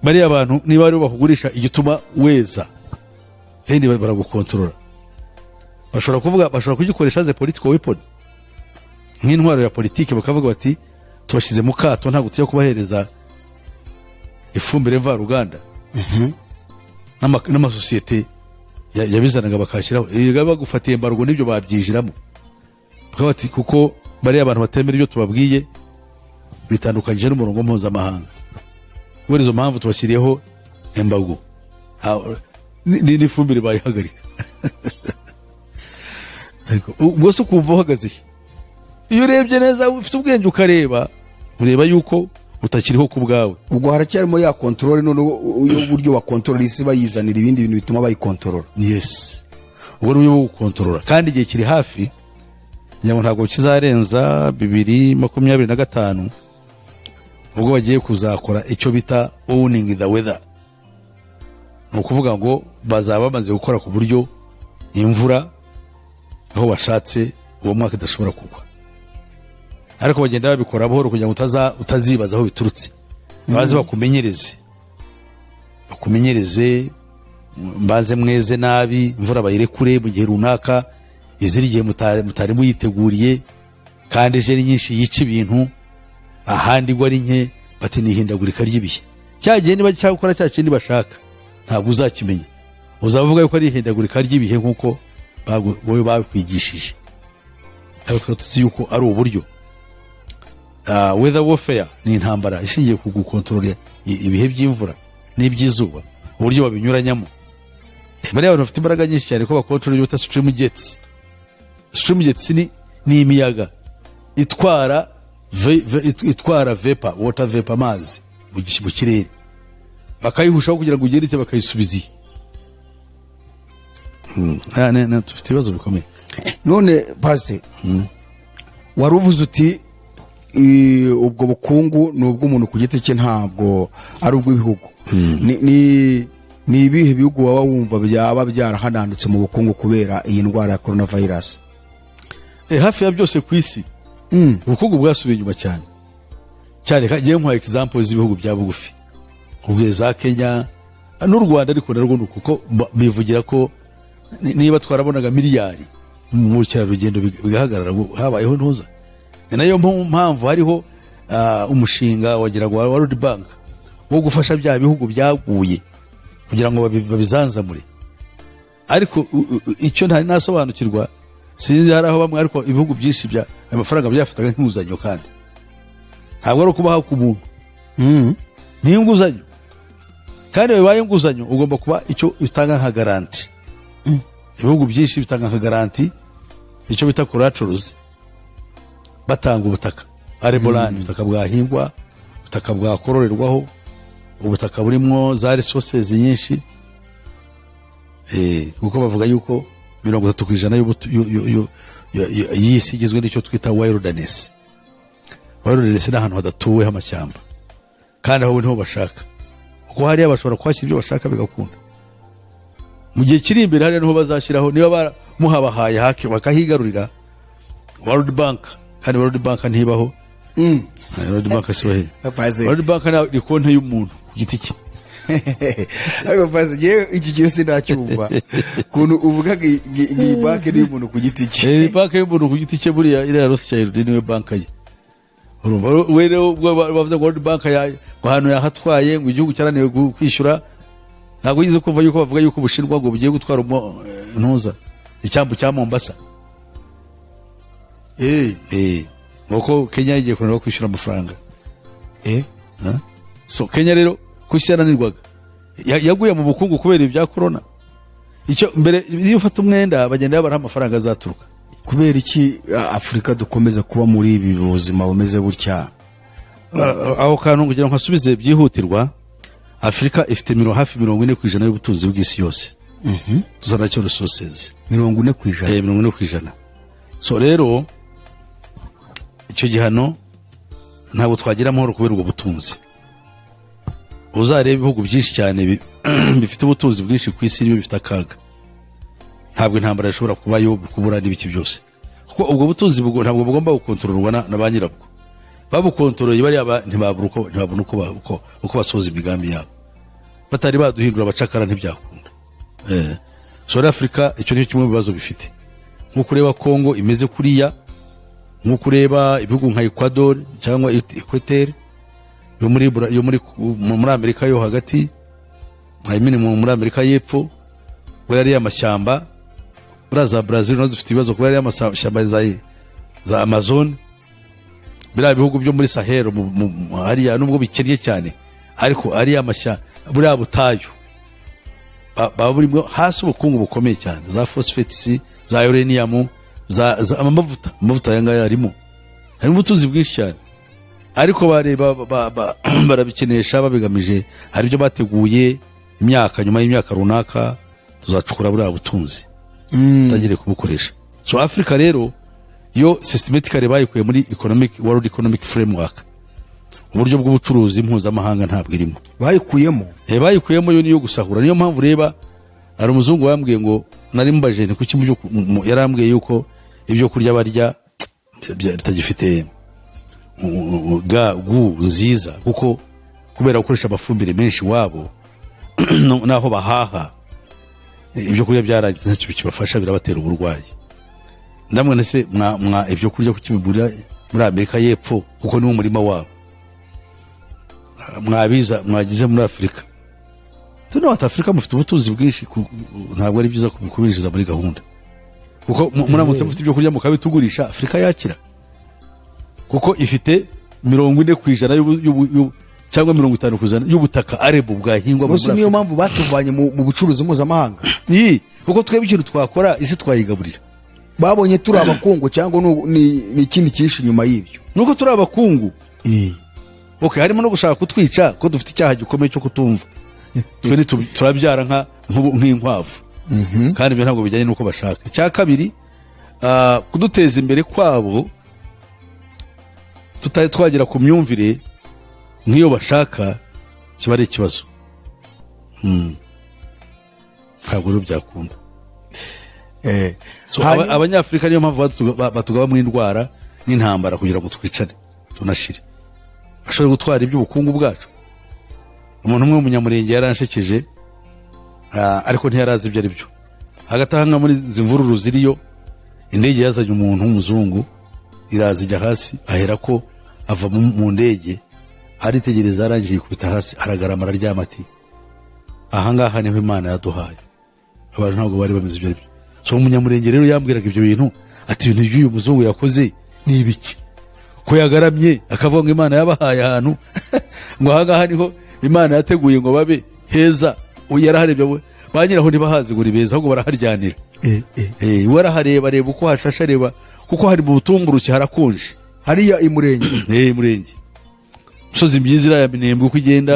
Bariya bantu niba aribo bakugurisha igituma weza, then baragukontorora. Bashobora kuvuga, bashobora kugikoresha as a political weapon, nk'intwaro ya politiki, bakavuga bati tubashyize mu kato, ntabwo tujya kubahereza ifumbire mvaruganda. N'amasosiyete yabizanaga bakashyiraho. Erega bagufatiye embargo, n'ibyo babyinjiramo. Bakavuga bati kuko bariya abantu batemera ibyo tubabwiye, bitandukanyije n'umurongo mpuzamahanga, kubera izo mpamvu tubashyiriyeho embargo. N'ifumbire bayihagarika. Ariko ubwo se ukumva uhagaze he? Iyo urebye neza, ufite ubwenge, ukareba, ureba yuko Utakiriho ku bwawe. Ubwo haracyarimo ya control, noneho y'uburyo bakontorora isi, bayizanira ibindi bintu bituma bayikontorora. Yes, ubwo ni uburyo bwo gukontorora, kandi igihe kiri hafi, ngira ngo ntabwo kizarenza 2025, ubwo bagiye kuzakora icyo bita owning the weather. Ni ukuvuga ngo bazaba bamaze gukora ku buryo imvura aho bashatse uwo mwaka idashobora kugwa, ariko bagenda babikora buhoro kugira ngo utazibaza aho biturutse. Baze bakumenyereze, bakumenyereze, mbaze mweze nabi, imvura bayirekure mu gihe runaka, iziri igihe mutari muyiteguriye, kandi ejo ari nyinshi yica ibintu, ahandi igwa ari nke, bati ni ihindagurika ry'ibihe. Cya gihe niba cyakora cya kindi bashaka, ntabwo uzakimenya, uzavuga yuko ari ihindagurika ry'ibihe nk'uko wowe bakwigishije, ariko tukaba tuzi yuko ari uburyo. Weather warfare ni intambara ishingiye ku gukontorora ibihe by'imvura n'iby'izuba, uburyo babinyuranyamo. Bariya bantu bafite imbaraga nyinshi cyane ko bakontorora ibyo bita stream jets. Stream jets ni imiyaga itwara itwara vapor, water vapor, amazi mu kirere, bakayihushaho kugira ngo ugende ite, bakayisubiza iye. Dufite ibibazo bikomeye. None pasite, wari uvuze uti ubwo bukungu ni ubw'umuntu ku giti cye, ntabwo ari ubw'ibihugu. Ni ibihe bihugu waba wumva byaba byarahanandutse mu bukungu kubera iyi ndwara ya coronavirus? Hafi ya byose ku isi ubukungu bwasubiye inyuma cyane cyane. Ngiye nkuha example z'ibihugu bya bugufi, nkubwiye za Kenya n'u Rwanda, ariko narwo ni uko bivugira ko niba twarabonaga miliyari mu bukerarugendo bigahagarara, ubu habayeho ntuza. Ni nayo mpamvu hariho umushinga wagira ngo wa World Bank wo gufasha bya bihugu byaguye kugira ngo babizanzamure. Ariko icyo ntari nasobanukirwa, sinzi, hari aho bamwe, ariko ibihugu byinshi bya ayo mafaranga byafataga nk'inguzanyo, kandi ntabwo ari ukubaha ku muntu, ni inguzanyo. Kandi iyo bibaye inguzanyo, ugomba kuba icyo utanga nka garantie. Ibihugu byinshi bitanga nka garantie icyo bita collaterals, batanga ubutaka, arable land, ubutaka bwahingwa, ubutaka bwakororerwaho, ubutaka burimo za resources nyinshi. Kuko bavuga yuko 30% y'isi igizwe n'icyo twita wilderness. Wilderness ni ahantu hadatuwe h'amashyamba, kandi aho niho bashaka, kuko hariya bashobora kuhashyira ibyo bashaka bigakunda. Mu gihe kiri imbere hariya niho bazashyiraho, niba muhabahaye hake bakahigarurira. World Bank, kandi World Bank ntibaho. World Bank sibahe? Paze. World Bank ni konti y'umuntu ku giti cye. Ariko paze, ngewe iki gihe sinacyumva ukuntu uvuga ngo iyi banki ni iy'umuntu ku giti cye. Banki y'umuntu ku giti cye, buriya iriya Rothschild niwe banka ye. Urumva we rero, ubwo bavuze ngo World Bank ngo ahantu yahatwaye, ngo igihugu cyarananiwe kwishyura, ntabwo yize kumva yuko bavuga yuko Ubushinwa ngo bugiye gutwara ntuza icyambu cya Mombasa. Nuko Kenya igiye kunanirwa kwishyura amafaranga. So Kenya rero kuki yananirwaga? Yaguye mu bukungu kubera ibya corona. Icyo mbere, iyo ufata umwenda bagenda babaraho amafaranga azaturuka. Kubera iki Afurika dukomeza kuba muri ibi buzima bumeze gutya? Aho kantu kugira ngo nkasubize byihutirwa, Afurika ifite hafi 40% y'ubutunzi bw'isi yose, tuzana cyo resources. 40%? 40%. So rero icyo gihano, ntabwo twagira amahoro kubera ubwo butunzi. Uzareba ibihugu byinshi cyane bifite ubutunzi bwinshi ku isi, nibyo bifite akaga. Ntabwo intambara ishobora kubayo, kubura n'ibiki byose, kuko ubwo butunzi ntabwo bugomba gukontororwa na ba nyirabwo. Babukontoroye bariya ntibabura uko basohoza imigambi yabo. Batari baduhindura abacakara ntibyakunda. So rero Afurika icyo ni kimwe mu bibazo bifite. Nk'uko ureba Kongo imeze kuriya, nk'uko ureba ibihugu nka Ecuador cyangwa Equateur yo muri Amerika yo hagati, I mean muri Amerika y'Epfo, buriya ariya mashyamba, buriya za Brazil nazo zifite ibibazo kubera ariya mashyamba za Amazon. Biriya bihugu byo muri Sahel hariya, nubwo bikennye cyane, ariko ariya mashyamba, buriya butayu baba burimo hasi ubukungu bukomeye cyane, za phosphates, za uranium, za amavuta aya ngaya arimo, harimo ubutunzi bwinshi cyane. Ariko bareba barabikinisha babigamije. Hari ibyo bateguye, imyaka nyuma y'imyaka runaka tuzacukura buriya butunzi, tangire kubukoresha. So Africa rero yo systematically bayikuye muri economic world economic framework, uburyo bw'ubucuruzi mpuzamahanga, ntabwo irimo. Bayikuyemo? Bayikuyemo. Yo niyo gusahura. Niyo mpamvu ureba hari umuzungu wambwiye ngo, nari mubajije ni kuki mu byo yarambwiye yuko ibyo kurya barya bitagifite goût nziza, kuko kubera gukoresha amafumbire menshi iwabo n'aho bahaha, ibyo kurya byarangiye, ntacyo bikibafasha, birabatera uburwayi. Ndamwe se mwa ibyo kurya kuki bigura muri Amerika y'Epfo, kuko niwo murima wabo, mwabiza mwagize muri Afurika? Tuno ati Afurika mufite ubutunzi bwinshi, ntabwo ari byiza kubinjiza muri gahunda, kuko muramutse mufite ibyo kurya mukabitugurisha, Afurika yakira, kuko ifite 40% cyangwa 50% y'ubutaka arable bwahingwa muri Bose niyo Afurika. mpamvu batuvanye mu bucuruzi mpuzamahanga. Iyi, kuko twebwe ikintu twakora isi twayigaburira. Babonye turi abakungu cyangwa ni ikindi cyihishe inyuma y'ibyo? Nuko turi abakungu. Okay, harimo no gushaka kutwica, ko dufite icyaha gikomeye cyo kutumva. Twe turabyara nk'inkwavu, kandi ibyo ntabwo bijyanye n'uko bashaka. Icya kabiri, kuduteza imbere kwabo tutari twagera ku myumvire nk'iyo bashaka kiba ari ikibazo. Ntabwo rero byakunda. So, Abanyafurika niyo mpamvu batugabamo indwara n'intambara kugira ngo twicane tunashire, bashobore gutwara iby'ubukungu bwacu. Umuntu umwe w'umunyamurenge yaranshekeje, ariko ntiyarazi ibyo ari byo. Hagati aha ngaha muri izi mvururu ziriyo, indege yazanye umuntu w'umuzungu, iraza ijya hasi, ahera ko ava mu ndege, aritegereza, arangije yikubita hasi, aragarama, araryama, ati: "Aha ngaha niho Imana yaduhaye." Abantu ntabwo bari bameze ibyo ari byo. So umunyamurenge rero yambwiraga ibyo bintu, ati: "Ibintu by'uyu muzungu yakoze ni ibiki, ko yagaramye akavuga ngo Imana yabahaye ahantu, ngo aha ngaha niho Imana yateguye ngo babe heza?" Uyu yaraharebye we, ba nyiraho ntibahazi ngo ni beza, ahubwo baraharyanira. We arahareba, areba uko hashashe, areba kuko hari mu butumburuke, harakonje. Hariya i Murenge? Murenge, imisozi myiza iriya Minembwe uko igenda,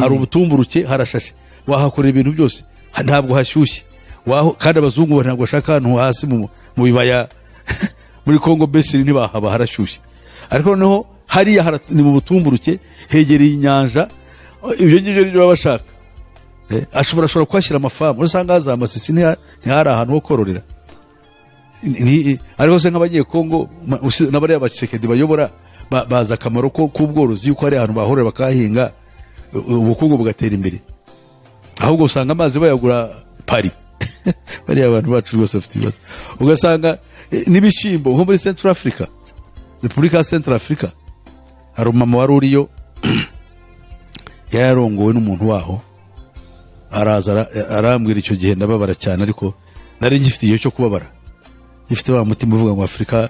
hari ubutumburuke, harashashe, wahakorera ibintu byose. Ntabwo hashyushye. Kandi abazungu ntabwo bashaka ahantu hasi mu bibaya. Muri Congo Basin ntibahaba, harashyushye. Ariko noneho hariya ni mu butumburuke, hegereye inyanja, ibyo ngibyo nibyo baba bashaka. Ashobora kuhashyira amafamu. Usanga za Masisi ntihari ahantu ho kororera. Ariko se nk'Abanyekongo n'abariya ba Tshisekedi bayobora bazi akamaro k'ubworozi, yuko hari ahantu bahorera bakahahinga, ubukungu bugatera imbere? Ahubwo usanga amazi bayagura Paris. Bariya abantu bacu rwose bafite ibibazo. Ugasanga n'ibishyimbo nko muri Central Africa, Repubulika ya Central Africa, hari umumama wari uriyo, yari yarongowe n'umuntu waho, araza arambwira. Icyo gihe ndababara cyane, ariko nari ngifite igihe cyo kubabara, gifite wa mutima uvuga ngo Afurika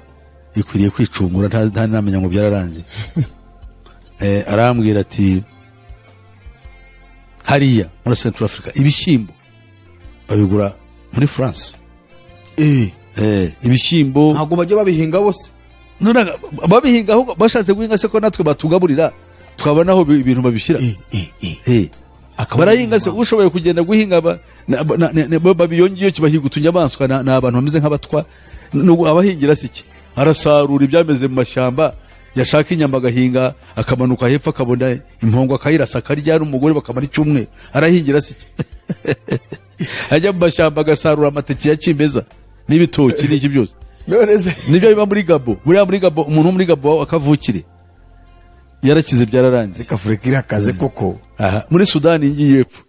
ikwiriye kwicungura, nta namenya ngo byararangiye. Arambwira ati hariya muri Central Africa ibishyimbo babigura muri France. Ibishyimbo. Ntabwo bajya babihinga bose? None babihinga, ahubwo bashatse guhinga se ko natwe batugaburira, twabona aho ibintu babishyira. Akaba Barahinga se? Ushoboye kugenda guhinga babiyongiye kibahiga utunyamaswa, ni abantu bameze nk'abatwa. Abahingira si iki? Arasarura ibyameze mu mashyamba, yashaka inyama agahinga, akamanuka hepfo akabona impongo akayirasa, akarya n'umugore bakamara icyumweru. Arahingira si iki? Ajya mu mashyamba agasarura amateke ya kimeza n'ibitoki n'iki byose. None se Nibyo biba muri Gabo. Buriya muri Gabo, umuntu wo muri Gabo akavukire yarakize, byararangiye. Reka, Afurika irakaze koko. Aha muri Sudani iyi y'Epfo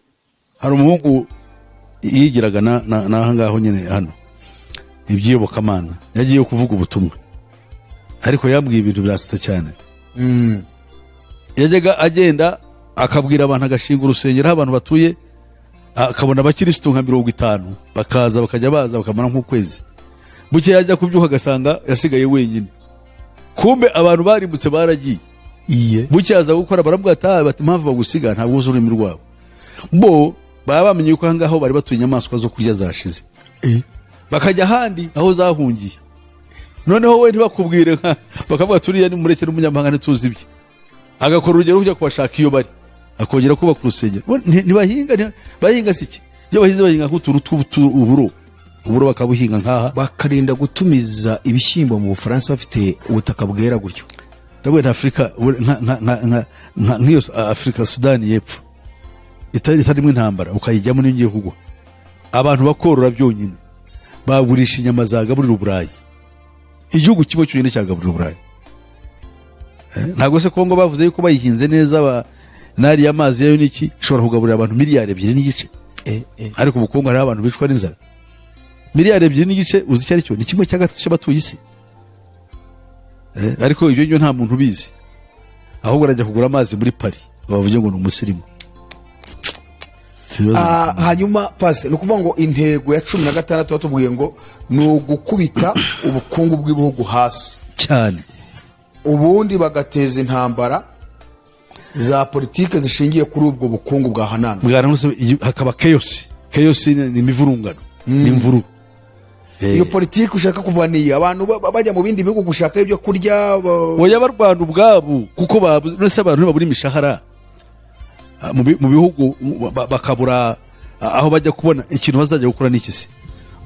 hari umuhungu yigiraga n'aha ngaho nyine hano iby'iyobokamana, yagiye kuvuga ubutumwa, ariko yambwiye ibintu birasita cyane. Yajyaga agenda akabwira abantu, agashinga urusengero aho abantu batuye, akabona abakirisitu nka 50 bakaza, bakajya baza bakamara nk'ukwezi. Buke yajya kubyuka agasanga yasigaye wenyine, kumbe abantu barimbutse, baragiye. Iye. Buke yaza gukora, baramubwira ati: "Ah," bati: "impamvu bagusiga ntabwo uzi ururimi rwabo." Bo baba bamenye yuko ahangaho bari batuye inyamaswa zo kurya zashize, bakajya ahandi aho zahungiye. Noneho we ntibakubwire, bakavuga turiya nimureke n'umunyamahanga, ntituzi ibye. Agakora urugero kujya kubashaka iyo bari, akongera kubaka urusengero. Bo ntibahinga, bahinga si iki? Iyo bahinze, bahinga nk'utuntu uburo, uburo bakabuhinga nk'aha. Bakarinda gutumiza ibishyimbo mu Bufaransa bafite ubutaka bwera gutyo. Ndabona Afurika nk'iyo Afurika, Sudani y'Epfo itarimo intambara, ukayijyamo niyo ngiye kugwa, abantu bakorora byonyine, bagurisha inyama zagaburira Uburayi. Igihugu kimwe cyonyine cyagaburira Uburayi. Ntabwo se Kongo bavuze yuko bayihinze neza, n'ariya mazi yayo n'iki, ishobora kugaburira abantu miliyari 2.5? Ariko ubukungu, hariho abantu bicwa n'inzara. Miliyari 2.5, uzi icyo ari cyo? Ni 1/3 cy'abatuye isi. Ariko ibyo ngibyo nta muntu ubizi, ahubwo arajya kugura amazi muri Paris, bavuge ngo ni umusirimu. Hanyuma pasi, ni ukuvuga ngo intego ya 16 batubwiye ngo ni ugukubita ubukungu bw'ibihugu hasi. Cyane. Ubundi bagateza intambara za politike zishingiye kuri ubwo bukungu bwa hanana. Bwaramutse hakaba chaos. Chaos ni imivurungano, ni imvururu. Iyo politike ushaka kuvuga ni abantu bajya mu bindi bihugu gushaka ibyo kurya Oya, barwana ubwabo kuko babuze. None se abantu ntibabura imishahara mu bihugu, bakabura aho bajya kubona ikintu bazajya gukora? N'iki se?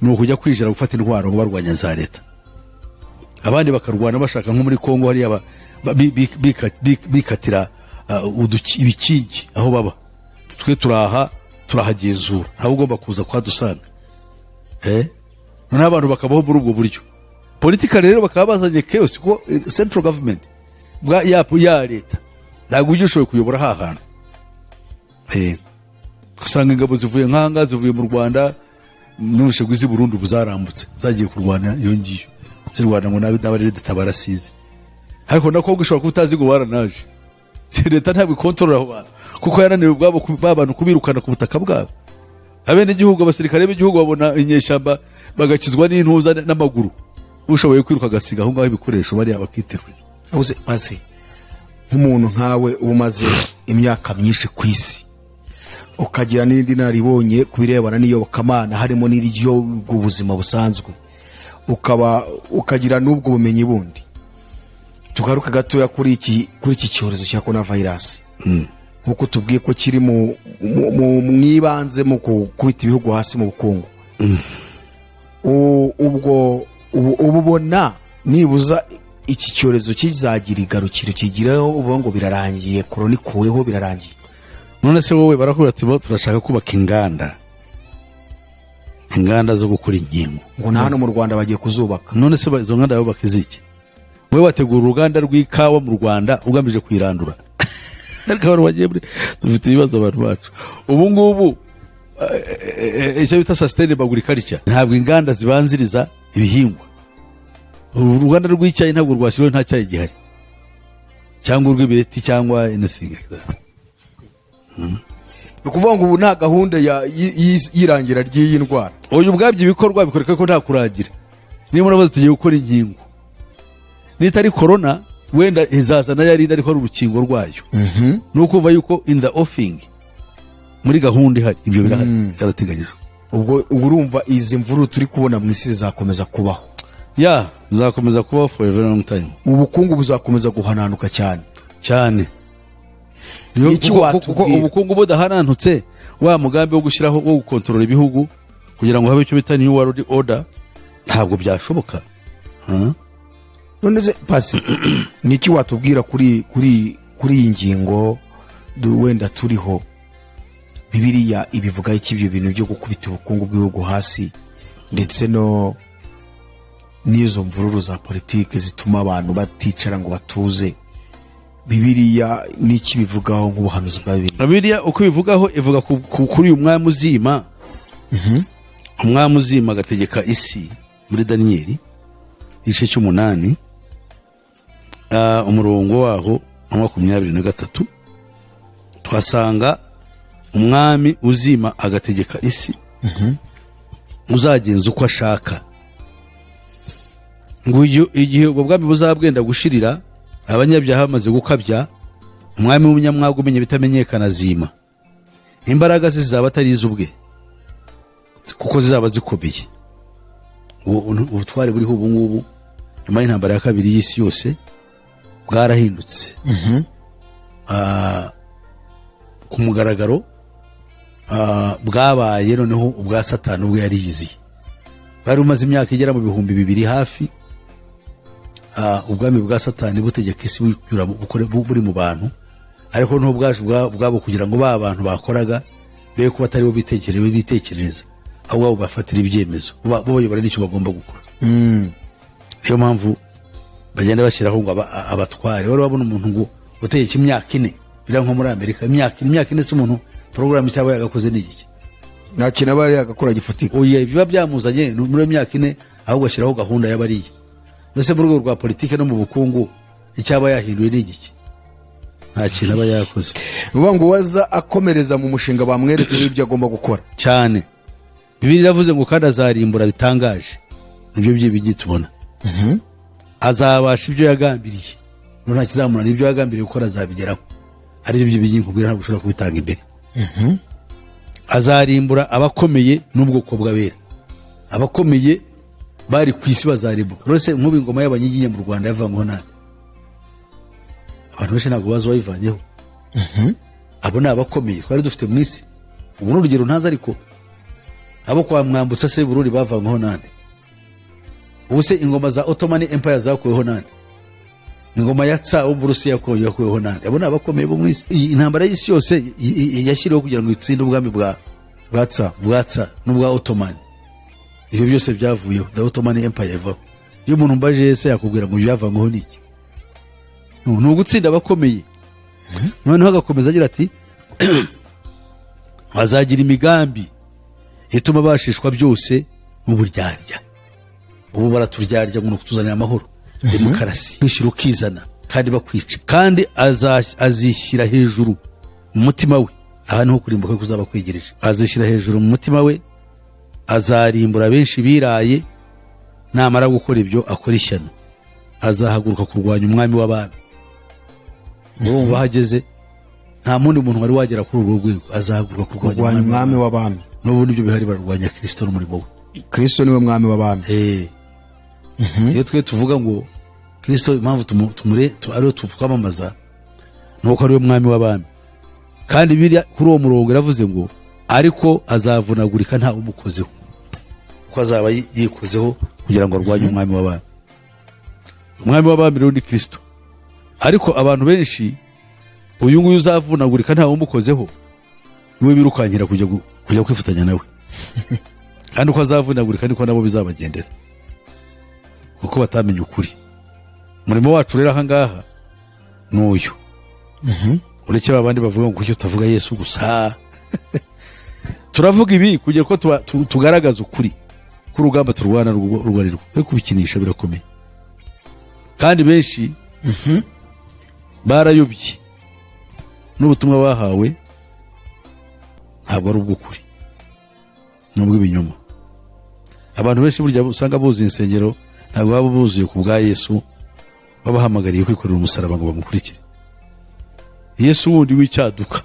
Ni ukujya kwijira gufata intwaro ngo barwanya za leta, abandi bakarwana bashaka, nko muri Kongo hariya bikatira ibikingi aho baba. Twe turaha, turahagenzura, ntawe ugomba kuza kuhadusanga. Noneho abantu bakabaho muri ubwo buryo. Politika rero bakaba bazanye chaos, kuko central government bwa ya leta ntabwo ujya ushoboye kuyobora ha hantu. Usanga ingabo zivuye nk'ahangaha, zivuye mu Rwanda, n'ubushe bw'izi Burundi ubu zarambutse, zagiye kurwana iyo ngiyo, zirwana ngo nabe n'abari tabara size. Ariko na Kongo ishobora kuba utazi ngo baranaje. Leta ntabwo ikontorora abo bantu, kuko yananiwe ubwabo ba bantu kubirukana ku butaka bwabo. Abenegihugu, abasirikare b'igihugu babona inyeshyamba bagakizwa n'intuza n'amaguru, ushoboye kwiruka agasiga aho ngaho ibikoresho, bariya bakiterura. Uze pasi, nk'umuntu nkawe uba umaze imyaka myinshi ku isi, ukagira n'indi nararibonye ku birebana n'iyobokamana, harimo n'iry'ubuzima busanzwe, ukaba ukagira n'ubwo bumenyi bundi, tugaruke gatoya kuri iki cyorezo cya corona virus, nk'uko tubwiye ko kiri mu ibanze mu gukubita ibihugu hasi mu bukungu. Ubwo ubu ubona nibuza iki cyorezo kizagira igarukiro kigiraho, uvuga ngo birarangiye, korona ikuweho, birarangiye? None se wowe barakubwira ati: "Bo turashaka kubaka inganda, inganda zo gukora inkingo." Ngo na hano mu Rwanda bagiye kuzubaka. None se izo nganda bubaka iziki? Wowe wategura uruganda rw'ikawa mu Rwanda ugamije kuyirandura? Ariko abantu bagiye muri, dufite ibibazo abantu bacu ubu ngubu. Icyo bita sustainable agriculture, ntabwo inganda zibanziriza ibihingwa. Uruganda rw'icyayi ntabwo rwashyiriweho nta cyayi gihari, cyangwa urw'ibireti, cyangwa anything like that. Ni ukuvuga ngo ubu nta gahunda y'irangira ry'iyi ndwara? Uyu ubwabyo ibikorwa bikoreka ko nta kurangira. Niba murabaza, tugiye gukora inkingo, nitari korona wenda izaza nayo ari, ariko ari urukingo rwayo. Ni ukumva yuko in the offing, muri gahunda ihari, ibyo birahari, byarateganyijwe. Ubwo urumva izi mvururu turi kubona mu isi zizakomeza kubaho? Ya, zakomeza kubaho for a very long time. Ubukungu buzakomeza guhananuka cyane? Cyane. Iki Kuko watubwira? ubukungu budahanantutse, wa mugambi wo gushyiraho, wo gukontorora ibihugu kugira ngo habe icyo bita new world order, ntabwo byashoboka. None se pasi, ni iki watubwira kuri iyi ngingo wenda turiho? Bibiliya ibivugaho iki, ibyo bintu byo gukubita ubukungu bw'ibihugu hasi, ndetse no n'izo mvururu za politiki zituma abantu baticara ngo batuze? Bibiliya ni iki bivugaho nk'ubuhanuzi bwa Bibiliya? Bibiliya uko ibivugaho, ivuga kuri uyu mwami uzima, umwami uzima agategeka isi, muri Daniyeli igice cy'umunani, umurongo waho wa 23, tuhasanga umwami uzima agategeka isi, uzagenza uko ashaka. Ngo igihe ubwo bwami buzaba bwenda gushirira, abanyabyaha bamaze gukabya, umwami w'umunyamwaga umenya ibitamenyekana azima. Imbaraga ze zizaba atari iz'ubwe, kuko zizaba zikomeye. Ubutware buriho ubu ngubu nyuma y'intambara ya kabiri y'isi yose bwarahindutse. ku mugaragaro, bwabaye noneho ubwa Satani ubwo yari yiziye. Bwari bumaze imyaka igera mu 2000 hafi, ubwami bwa Satani butegeka isi, bunyura buri mu bantu, ariko noneho bwaje ubwabo kugira ngo ba bantu bakoraga be kuba atari bo bitekerereza, ahubwo abo bafatira ibyemezo, bo bayobora n'icyo bagomba gukora. Niyo mpamvu bagenda bashyiraho ngo abatware. Wari wabona umuntu ngo utegeka imyaka 4, biriya nko muri Amerika, imyaka 4, imyaka 4 si umuntu porogaramu cyaba yagakoze ni igiki? Nta kintu aba yari yagakora gifatika. Oya, biba byamuzanye ni muri iyo myaka 4, ahubwo ashyiraho gahunda y'abariya. Mbese mu rwego rwa politiki no mu bukungu, icyaba yahinduye ni igiki? Nta kintu aba yakoze. Ni ukuvuga ngo uwaza akomereza mu mushinga bamweretse w'ibyo agomba gukora. Cyane. Bibiliya iravuze ngo kandi azarimbura bitangaje, nibyo by'ibigi tubona. Azabasha ibyo yagambiriye, ngo nta kizamunanira, ibyo yagambiriye gukora azabigeraho. Aribyo by'ibigi nkubwira, ntabwo ushobora kubitanga imbere. Azarimbura abakomeye n'ubwoko bw'abera. Abakomeye bari ku isi bazarimbuka. Rwose nk'ubu ingoma y'Abanyiginya mu Rwanda yavanyweho nabi, abantu benshi ntabwo bazi uwayivanyeho. Abo ni abakomeye twari dufite mu isi. Ubu ni urugero ntazi, ariko abo kwa Mwambutsa se Burundi bavanyweho nande? Ubu se ingoma za Ottoman Empire zakuweho nande? Ingoma ya Tsar w'Uburusiya yakuweho nande? Abo ni abakomeye bo mu isi. Iyi intambara y'isi yose yashyiriweho kugira ngo itsinde ubwami bwa bwatsa bwa Tsar n'ubwa Ottoman. Ibyo byose byavuyeho, the Ottoman Empire ivaho. Iyo umuntu mbaje se yakubwira ngo byavanyweho n'iki? Ni ugutsinda abakomeye. Noneho agakomeza agira ati: "Azagira imigambi ituma bashishwa byose n'uburyarya." Ubu baraturyarya ngo ni ukutuzanira amahoro, demokarasi, kwishyira ukizana kandi bakwica. Kandi azishyira hejuru mu mutima we. Aha niho kurimbuka kuzaba kwegereje. Azishyira hejuru mu mutima we, azarimbura benshi biraye. Namara gukora ibyo, akora ishyano, azahaguruka kurwanya Umwami w'abami. Urumva aho ageze, nta mundi muntu wari wagera kuri urwo rwego. Azahaguruka kurwanya kurwanya Umwami w'abami. N'ubu nibyo bihari, bararwanya Kirisito n'umurimo we. Kristo niwe Mwami w'abami. Iyo twe tuvuga ngo Kirisito, impamvu ariwe twamamaza ni uko ariwe Mwami w'abami. Kandi biriya kuri uwo murongo iravuze ngo ariko azavunagurika nta umukozeho, kuko azaba yikozeho kugira ngo arwanye Umwami w'abami. Umwami w'abami rero ni Kirisito. Ariko abantu benshi, uyu nguyu uzavunagurika nta umukozeho niwe birukankira kujya kwifatanya nawe. Kandi uko azavunagurika niko nabo bizabagendera, kuko batamenye ukuri. Umurimo wacu rero aha ngaha ni uyu. Ureke ba bandi bavuga ngo kuki utavuga Yesu gusa, turavuga ibi kugira ko tugaragaza ukuri k'urugamba turwana urwo ari rwo. Rwo kubikinisha birakomeye, kandi benshi barayobye n'ubutumwa bahawe ntabwo ari ubw'ukuri, ni ubw'ibinyoma. Abantu benshi burya usanga buzuye insengero ntabwo baba buzuye ku bwa Yesu babahamagariye kwikorera umusaraba ngo bamukurikire. Yesu wundi w'icyaduka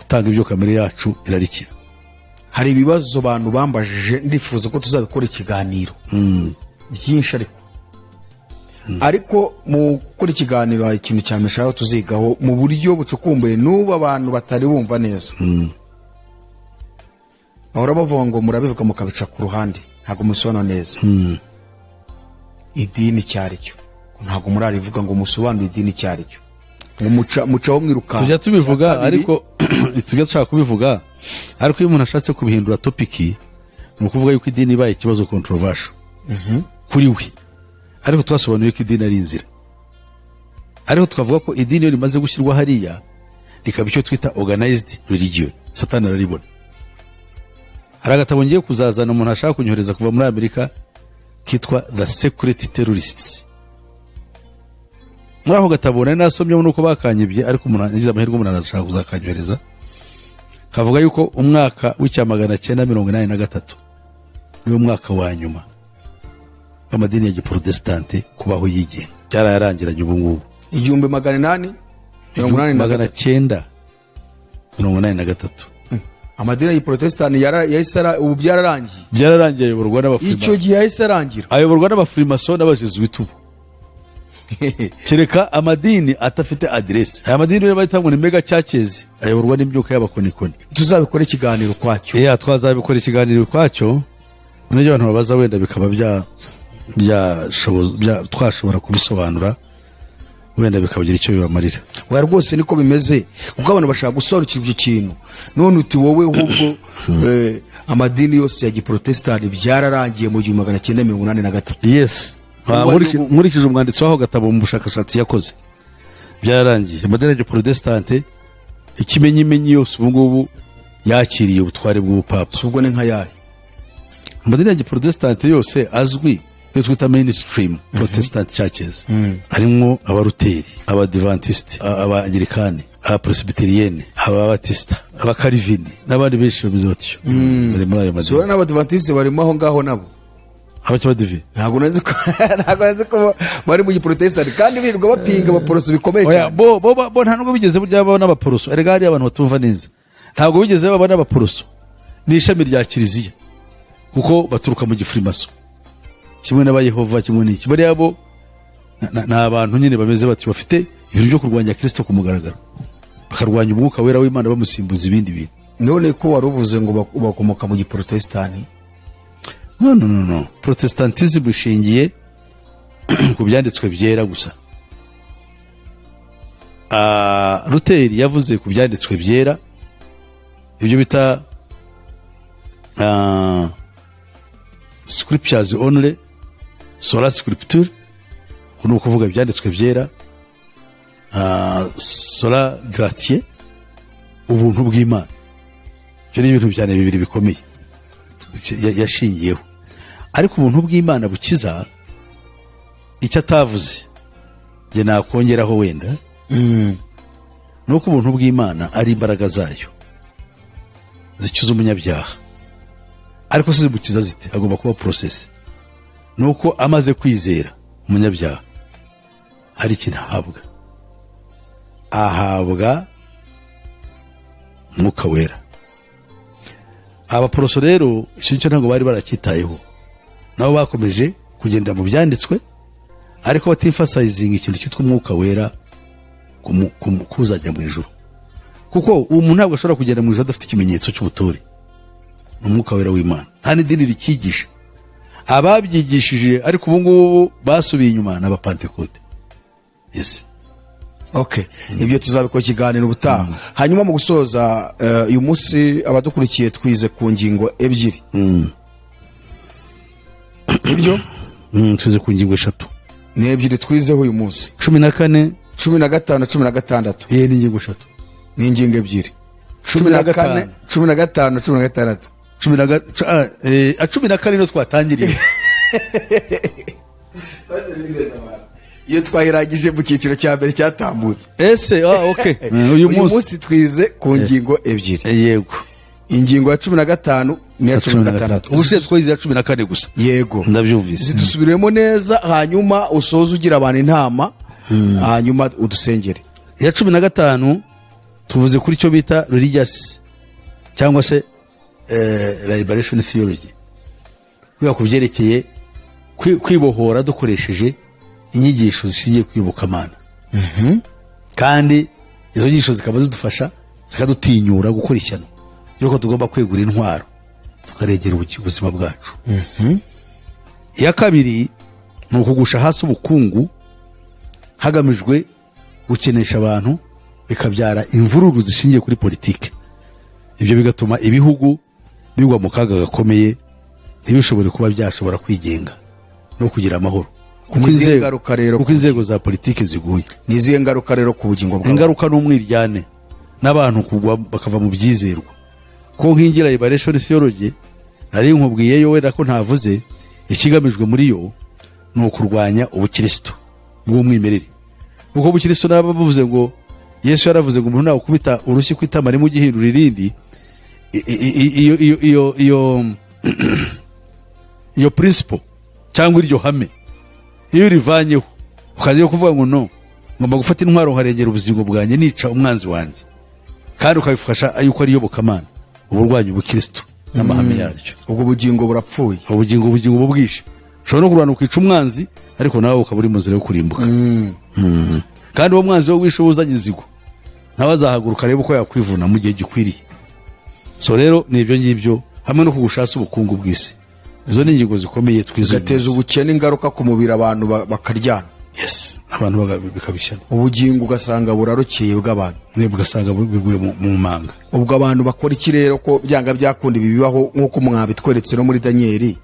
utanga ibyo kamere yacu irarikira. Hari ibibazo abantu bambajije, ndifuza ko tuzabikora ikiganiro byinshi, ariko mu gukora ikiganiro hari ikintu cyane nshaka tuzigaho mu buryo bucukumbuye n'ubu abantu batari bumva neza. Bahora bavuga ngo murabivuga mukabica ku ruhande, ntabwo mubisobanura neza idini icyo ari cyo. Ntabwo murarivuga ngo musobanure idini icyo ari cyo, ngo mucaho mwirukanka. Tujya tubivuga. Icya kabiri, ariko tujya dushaka kubivuga, ariko iyo umuntu ashatse kubihindura topic, ni ukuvuga yuko idini ibaye ikibazo controversial kuri we. Ariko twasobanuye ko idini ari inzira, ariko tukavuga ko idini iyo rimaze gushyirwa hariya rikaba icyo twita organized religion, Satani araribona. Hari agatabo ngiye kuzazana, umuntu ashaka kunyohereza kuva muri Amerika, kitwa The Secret Terrorists. Muri ako gatabo nari nasomyemo, nuko bakanyibye, ariko umuntu yagize amahirwe, umuntu arashaka kuzakanyohereza, kavuga yuko umwaka w'1983 niwo mwaka wa nyuma w'amadini ya giprotestante kubaho yigenga. Byarayarangiranye ubu ngubu. 1883? 983. Amadini ya giprotestani yahise ubu byararangiye. Byararangiye, ayoborwa Icyo n'abafurima gihe yahise arangira. Ayoborwa n'abafurimaso n'abajezuwiti ubu. Kereka amadini atafite aderesi. Aya madini rero bahita ngo ni mega churches, ayoborwa n'imyuka y'abakonikoni. Tuzabikora ikiganiro kwacyo. Iya, twazabikora ikiganiro kwacyo, n'ibyo abantu babaza wenda bikaba twashobora kubisobanura, wenda bikabagira icyo bibamarira. Oya, rwose niko bimeze, kuko abantu bashaka gusobanukirwa icyo kintu. None uti wowe ahubwo amadini yose ya giprotestani byararangiye mu 1983. Yes. Nkurikije umwanditsi w'aho gatabo mu bushakashatsi yakoze, byararangiye. Amadini ya giprotestante, ikimenyimenyi, yose ubu ngubu yakiriye ubutware bw'ubupapa. Si ubwo ni nka yayo? Amadini ya giprotestante yose azwi, iyo twita mainstream Protestant churches, harimo Abaruteri, Abadivantisiti, Abangirikani, Abapresbiteriyene, Ababatisita, Abakarivini n'abandi benshi bameze batyo bari muri ayo Sura madini. N'Abadivantisite barimo aho ngaho nabo? Abakibadive? Ntabwo nzi ko bari mu giprotestani kandi birirwa bapinga abaporoso bikomeye Oya, cyane. bo nta nubwo bigeze burya baba n'abaporoso. Erega hariya abantu batumva neza, ntabwo bigeze baba n'abaporoso. Ni ishami rya kiliziya, kuko baturuka mu gifurimaso kimwe n'Abayehova, kimwe n'iki. Bariya bo ni abantu nyine bameze batyo, bafite ibintu byo kurwanya Kirisito ku mugaragaro, bakarwanya umwuka wera w'Imana, bamusimbuza ibindi bintu. None ko wari uvuze ngo bakomoka mu giprotestani? No, no, no, no. Protestantism ishingiye ku byanditswe byera gusa. Luteri yavuze ku byanditswe byera, ibyo bita scriptures only, sola scriptura, ni ukuvuga ibyanditswe byera, sola gratia, ubuntu bw'Imana. Ibyo ni ibintu cyane bibiri bikomeye yashingiyeho. Ariko ubuntu bw'Imana bukiza, icyo atavuze njye nakongeraho wenda ni uko ubuntu bw'Imana ari imbaraga zayo zikiza umunyabyaha. Ariko se zimukiza zite? Agomba kuba process. Ni uko amaze kwizera, umunyabyaha hari ikintu ahabwa, ahabwa Umwuka Wera. Abaporoso rero icyo ngicyo ntabwo bari baracyitayeho. Nabo bakomeje kugenda mu byanditswe, ariko batemphasizinga ikintu cyitwa Umwuka Wera kuzajya mu ijuru, kuko uwo muntu ntabwo ashobora kugenda mu ijuru adafite ikimenyetso cy'ubutore, ni Umwuka Wera w'Imana. Nta n'idini rikigisha. Ababyigishije ariko ubu ngubu basubiye inyuma ni Abapantekote. Yes. Okay, ibyo tuzabikora ikiganiro ubutaha. Hanyuma mu gusoza, uyu munsi abadukurikiye twize ku ngingo ebyiri, ibyo Twize ku ngingo eshatu. Ni ebyiri twizeho uyu munsi. 14. 15, 16. Iyi ni ingingo eshatu. Ni ingingo ebyiri. Cumi Cumi na na kane. gatanu. 15, 16. 14 niyo twatangiriye. Iyo twayirangije mu cyiciro cya mbere cyatambutse. Ese okay. Uyu Uyu munsi munsi twize ku ngingo ebyiri. Yego. Ingingo ya 15 n'iya 16. Ubushize twize iya 14 gusa. Yego. Ndabyumvise. Zidusubiremo neza, hanyuma usoze ugira abantu inama, hanyuma udusengere. Iya 15 tuvuze kuri cyo bita religious cyangwa se liberation theology, kwiga ku byerekeye kwibohora dukoresheje inyigisho zishingiye ku iyobokamana, kandi izo nyigisho zikaba zidufasha, zikadutinyura gukora ishyano, yuko tugomba kwegura intwaro tukaregera ubuzima bwacu. Iya kabiri ni ukugusha hasi ubukungu hagamijwe gukenesha abantu, bikabyara imvururu zishingiye kuri politiki. Ibyo bigatuma ibihugu bigwa mu kaga gakomeye, ntibishobore kuba byashobora kwigenga no kugira amahoro, kuko Ni izihe inzego ngaruka rero kuko inzego za politiki ziguye. Ni izihe ngaruka rero ku bugingo bwawe? Ingaruka ni umwiryane n'abantu kugwa bakava mu byizerwa, ko nkingira liberation theology nari nkubwiye yo, wenda ko ntavuze ikigamijwe muri yo, ni ukurwanya ubukristo bw'umwimerere, kuko ubukristo naba buvuze ngo Yesu yaravuze ngo umuntu nawukubita urushyi ku itama rimwe ugihindura irindi. Iyo principle cyangwa iryo hame iyo urivanyeho, ukaza kuvuga ngo no, ngomba gufata intwaro nkarengera ubuzima bwanjye, nica umwanzi wanjye, kandi ukabifasha yuko ari iyobokamana, uba urwanya ubukristo n'amahame yaryo. Ubwo bugingo burapfuye. Ubugingo bubwishe. Ushobora no kurwana ukica umwanzi, ariko nawe ukaba uri mu nzira yo kurimbuka. Kandi uwo mwanzi we wishe uzanye inzigo, nawe azahaguruka arebe uko yakwivuna mu gihe gikwiriye. So rero ni ibyo ngibyo, hamwe no kugushasa ubukungu bw'isi. Izo ni ingingo zikomeye twize uyu Bigateza munsi. ubukene, ingaruka ku mubiri, abantu bakaryana. Yes, abantu bikabishyana. Ubugingo ugasanga burarokeye bw'abantu. Mwebwe ugasanga biguye mu manga. Ubwo abantu bakora iki rero, ko byanga byakunda ibi bibaho, nk'uko mwabitweretse no muri Daniyeli,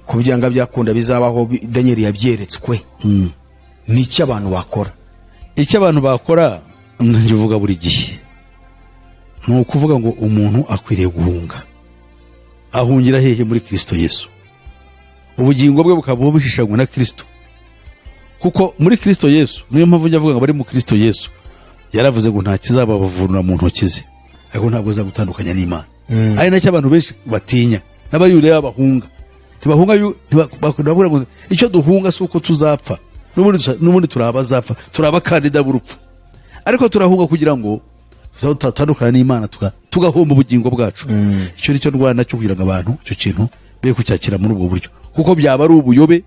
ko byanga byakunda bizabaho, Daniyeli yabyeretswe? Ni iki abantu bakora? Icyo abantu bakora, nkivuga buri gihe, ni ukuvuga ngo umuntu akwiriye guhunga. Ahungira hehe? Muri Kirisito Yesu. Ubugingo bwe bukaba buhishanywe na Kirisito, kuko muri Kirisito Yesu, niyo mpamvu njya avuga ngo bari mu Kirisito Yesu, yaravuze ngo nta kizabavunura mu ntoki ze, ariko ntabwo azagutandukanya n'Imana. Ari nacyo abantu benshi batinya, n'abayuda bahunga. Ntibahunga ntibavuga ngo icyo duhunga si uko tuzapfa, n'ubundi turi abazapfa, turi abakandida b'urupfu, ariko turahunga kugira ngo tutatandukana n'Imana, tugahomba ubugingo bwacu. Icyo ni cyo ndwana cyo, kugira ngo abantu icyo kintu be kucyakira muri ubwo buryo, kuko byaba ari ubuyobe,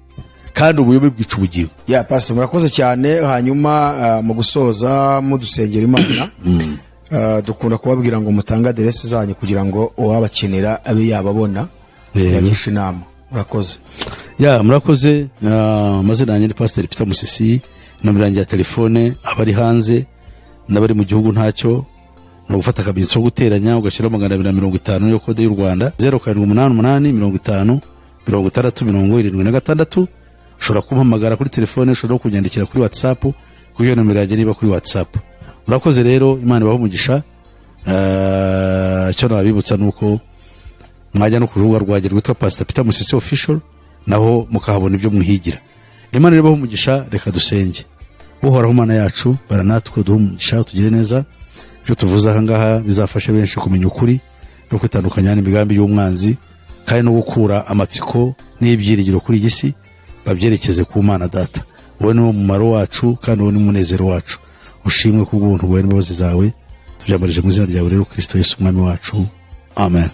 kandi ubuyobe bwica ubugingo. Ya pasi, murakoze cyane. Hanyuma mu gusoza, mudusengera Imana. Dukunda kubabwira ngo mutange aderesi zanyu kugira ngo uwabakenera abe yababona, bagisha inama. Murakoze. Ya, murakoze. Amazina yanjye ni Pasiteri Peter Musisi. Nomero yanjye ya telefone, abari hanze n'abari mu gihugu ntacyo, ni ugufata akamenyetso ko guteranya, ugashyiraho 250, niyo kode y'u Rwanda, 0788506076. Ushobora kumpamagara kuri telefone, ushobora no kunyandikira kuri WhatsApp, kuri iyo nomero yanjye niba kuri WhatsApp. Murakoze rero, Imana ibahe umugisha. Icyo nabibutsa ni uko mwajya no ku rubuga rwanjye rwitwa Pastor Peter Musisi Official, naho mukahabona ibyo muhigira. Imana ibahe umugisha. Reka dusenge. Uhoraho Mana yacu, bara natwe, duhe umugisha, tugire neza. Ibyo tuvuze aha ngaha bizafasha benshi kumenya ukuri no kwitandukanya n'imigambi y'umwanzi, kandi no gukura amatsiko n'ibyiringiro kuri iyi si babyerekeze ku Mana Data. Wowe ni wo mumaro wacu, kandi wowe ni umunezero wacu. Ushimwe kubw'ubuntu bwawe n'imbabazi zawe. Tubyambarije mu izina ryawe rero, Kristo Yesu Umwami wacu, amen.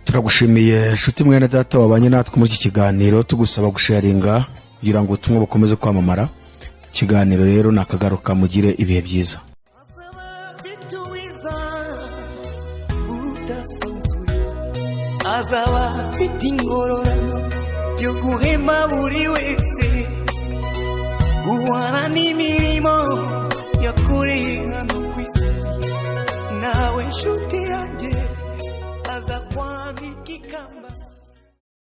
Turagushimiye nshuti mwene data wabanye natwe muri iki kiganiro, tugusaba gusharinga kugira ngo ubutumwa bukomeze kwamamara. Ikiganiro rero ni akagaruka. Mugire ibihe byiza. Azaba afite ubwiza budasanzwe, azaba afite ingororano yo guhema buri wese guhana n'imirimo yakoreye hano ku isi. Nawe nshuti yanjye, aza kwambika ikamba.